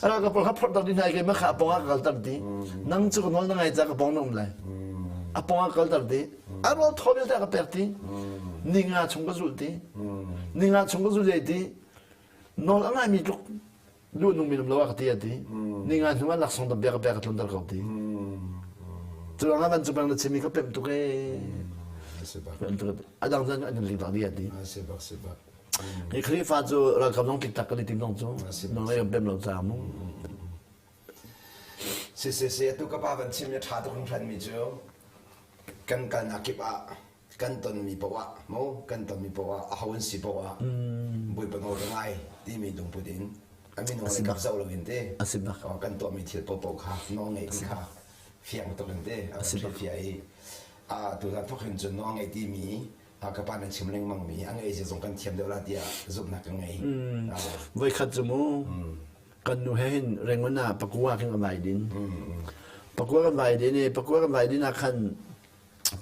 Speaker 2: a ka pawl kha phorh ter ding hna keimah kha a pong ah ka kal ter ti nang cu ka nawl na ngai ca ka pong na um lai a pong ah kal ter ti a rawl thaw vialte ka pek ti ninga chung ka zulh ti ninga chung ka zulh ti nawl a ngai mi tluk lu nung minum lo a ka ti a ti ninga hnu ah laksawng tam bia ka pek ka tlunter ko ti cu ruangah van cu bang na chimi ka pemh tuk ee a dang zan an ling tak di a ti hi Khrihfa cu ralkap zong tlik tak kan i tim zong cu nang lei kan pem lo ca mu
Speaker 1: Si si si atu ka pa van chim i tha tuk hringhran mi cu kan kalnak kip ah kan tonmi poah mu kan tonmi poah aho an si poah Bawipa nawl ka ngai timi lungput in a minung le kap zoh loin te kan tuahmi thil popo kha nawl ngeih ti kha fiang tuk in te a hrilhfiah i a tuzan thawk hin cun nawl ngeih timi ka pa nan chim lengmang mi a ngei zong kan thiam deuh la tiah zumhnak ka ngei.
Speaker 2: Voikhat cu mu kan nu he hin Rangoon ah pakua khin kan vai din. Pakua kan vai din i pakua kan vai din ah khan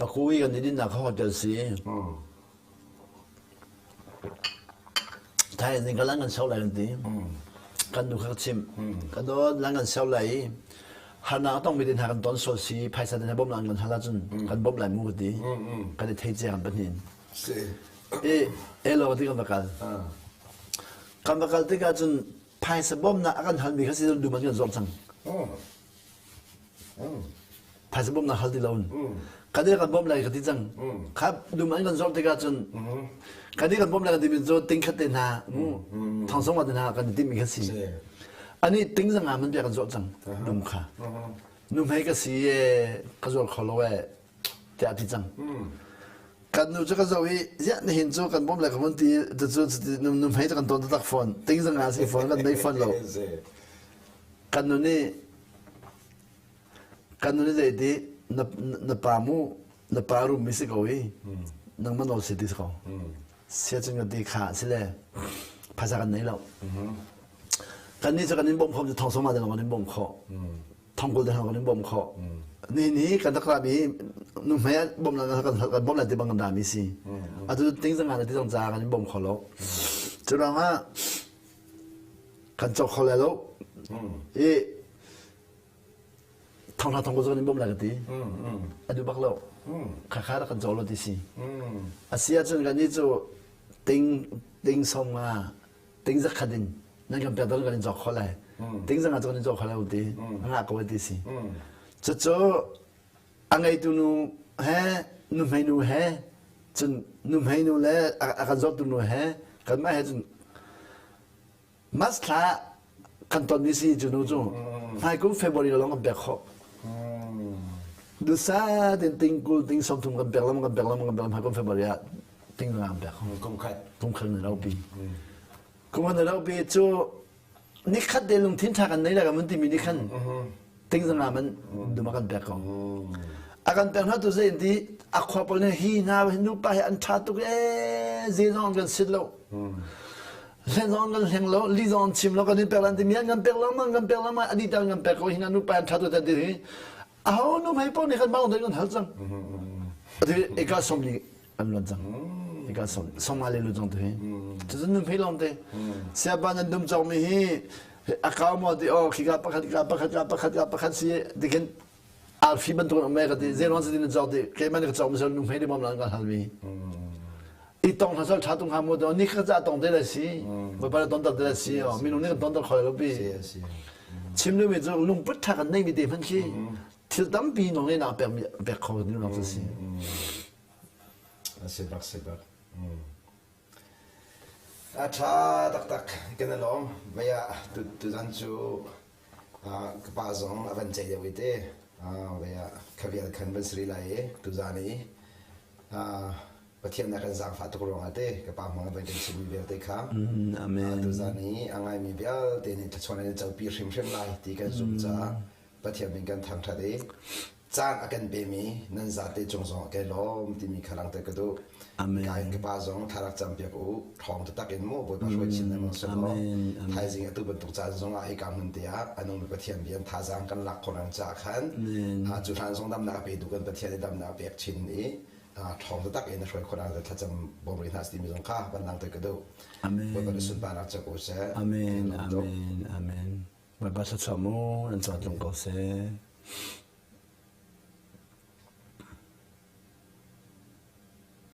Speaker 2: Pakui kan i dinnak kha hotel si. Thaizing ka lang kan sau lai kan ti. Kan nu kha ka chimh. Ka dawt lang kan sau lai i harnak tongmi te hna kan ton sual si phaisa te hna bawmh kan hal ahcun kan bawmh lai mu ka ti. Kan i thei cia kan pahnih. I elo ti kan va kal. Kan va kal tikah cun phaisa bawmhnak a kan halmi kha si dum an kan zuar cang. Phaisa bawmhnak hal ti lo in kan i kan bawmh lai ka ti cang. Kha dum an kan zawr tikah cun kan i kan bawmh lai kan timi cu ting khat te hna thong song te hna kan i timmi kha si. Ani ting zanga man bia kan zawr cang dum kha. Nu hmei ka si e ka zuar kho lo e tiah a ti cang. Kan nu cu ka zoh i ziah nihin cu kan bawmh lai ka vun ti cu nu hmei cu kan tawn taktak fawn ting zanga si fawn kan nei fawn lo. Kan nu nih kan nu nih zeiti na na pa mu na pa rum mi si ko i nangmah nawl si ti si ko. Sia cun ka ti kha si le phaisa kan nei lo. Kan nih cu kan in bawmh khawh cu thong sawma te lawng kan in bawmh khawh. Thongkul te lawng kan in bawmh khawh. Ni ni kan rak rami nu hmei ah bawmh la kan kan bawmh lai ti bang kan rami si. Atu ting zanga le ti zong ca kan in bawm kho lo. Cu ruangah kan cawk kho lai lo i thonghla thong ko kan in bawmh lai ka ti a duh bak lo khakha rak kan cawk lo ti si a si ahcun kan nih cu ting ting som nga ting zakhat in nan kan pek kan in cawk kho lai ting zanga cu kan in cawk kho lai ti nga ko ti si cucu a ngeitu nu he nuhmei nu he cun nuhmei nu le a kan zawttu nu he kanmah he cun mas thla kan tonmi si cu nu cu hmaikum February lawng kan pek khawh dusa tin ting kul ting 30 kan pek lam kan pek lam kan pek lam hmaikum February ah ting kan pek khawh
Speaker 1: kum khat
Speaker 2: kum khat ne lo pi kum khat ne lo pi cu nikhat te lungthin ṭha kan nei le kan vun timi nih khan tingzanga man dum a kan pek ko. A kan pek hna tu zei ti a khua pawl nih hi hna hi nupa hi an ṭha tuk ee zei zong an kan sit lo. Hlen zong kan hleng lo, li zong an chim lo, kan in pek lan timi an kan pek lengmang, kan pek lengmang, a dih tan kan pek ko hi hna nupa an ṭha tuk tan ti hi aho nu hmei paoh nih khan bang kan hal cang. Ati eka som ni an luan cang hika Somali lu cang tu hi cucun nun phei lawng te siapa nan dum cawk mi hi a kau maw ti oh khika pakhat ka pakhat ka pakhat ka pakhat si tikin arfi bantuk an me ka ti zeruang si na cawk ti keimah nih ka cawk mi sal nu hmei di bom lan ka hal mi i tong hna sal tha tung ha mu to ni kha cha tong te la si bawipa le ton tar te la si oh minung nih kan ton tar khoi lo pi chim lu mi cu lungput tha kan nei mi te hman khi thil tampi nong ne na pek mi pek kho ni nong si
Speaker 1: A si bak si bak. A ṭha taktak kan i lawm. Vei ah tuzan cu ka pa zong a van ceih deuh i te vei ah khavial khan van si rih lai i tuzan i Pathian na kan zaangfah tuk ruangah te ka pa hmang van kan chimmi vialte kha
Speaker 2: Amen.
Speaker 1: tuzan i a ngaimi vialte nih thluachuah nan i copi hrimhrim lai ti kan zumh caah Pathian min kan thangṭhat i. Caan a kan pemi nan zate cung zong ah kai lawm timi kha langhter ka duh.
Speaker 2: Amen.
Speaker 1: Ka in ka pa zong thla rak campiak u. Ṭhawng taktak in mu Bawipa hruai chin lengmang seh law thaizing atu bantuk caan zong ah hika hmun te ah a nungmi Pathian bia in thazaang kan lak khawh nang caah khan cu hlan zong damnak a petu kan Pathian i damnak a pek chin i ṭhawng taktak in a hruai khawh nang thlacam bawm rih hna timi zong kha van langhter ka duh.
Speaker 2: Amen.
Speaker 1: Bawipa na sunparnak cak u seh.
Speaker 2: Amen. Amen. Amen. Bawipa thluachuah mu nan cawtlung ko seh.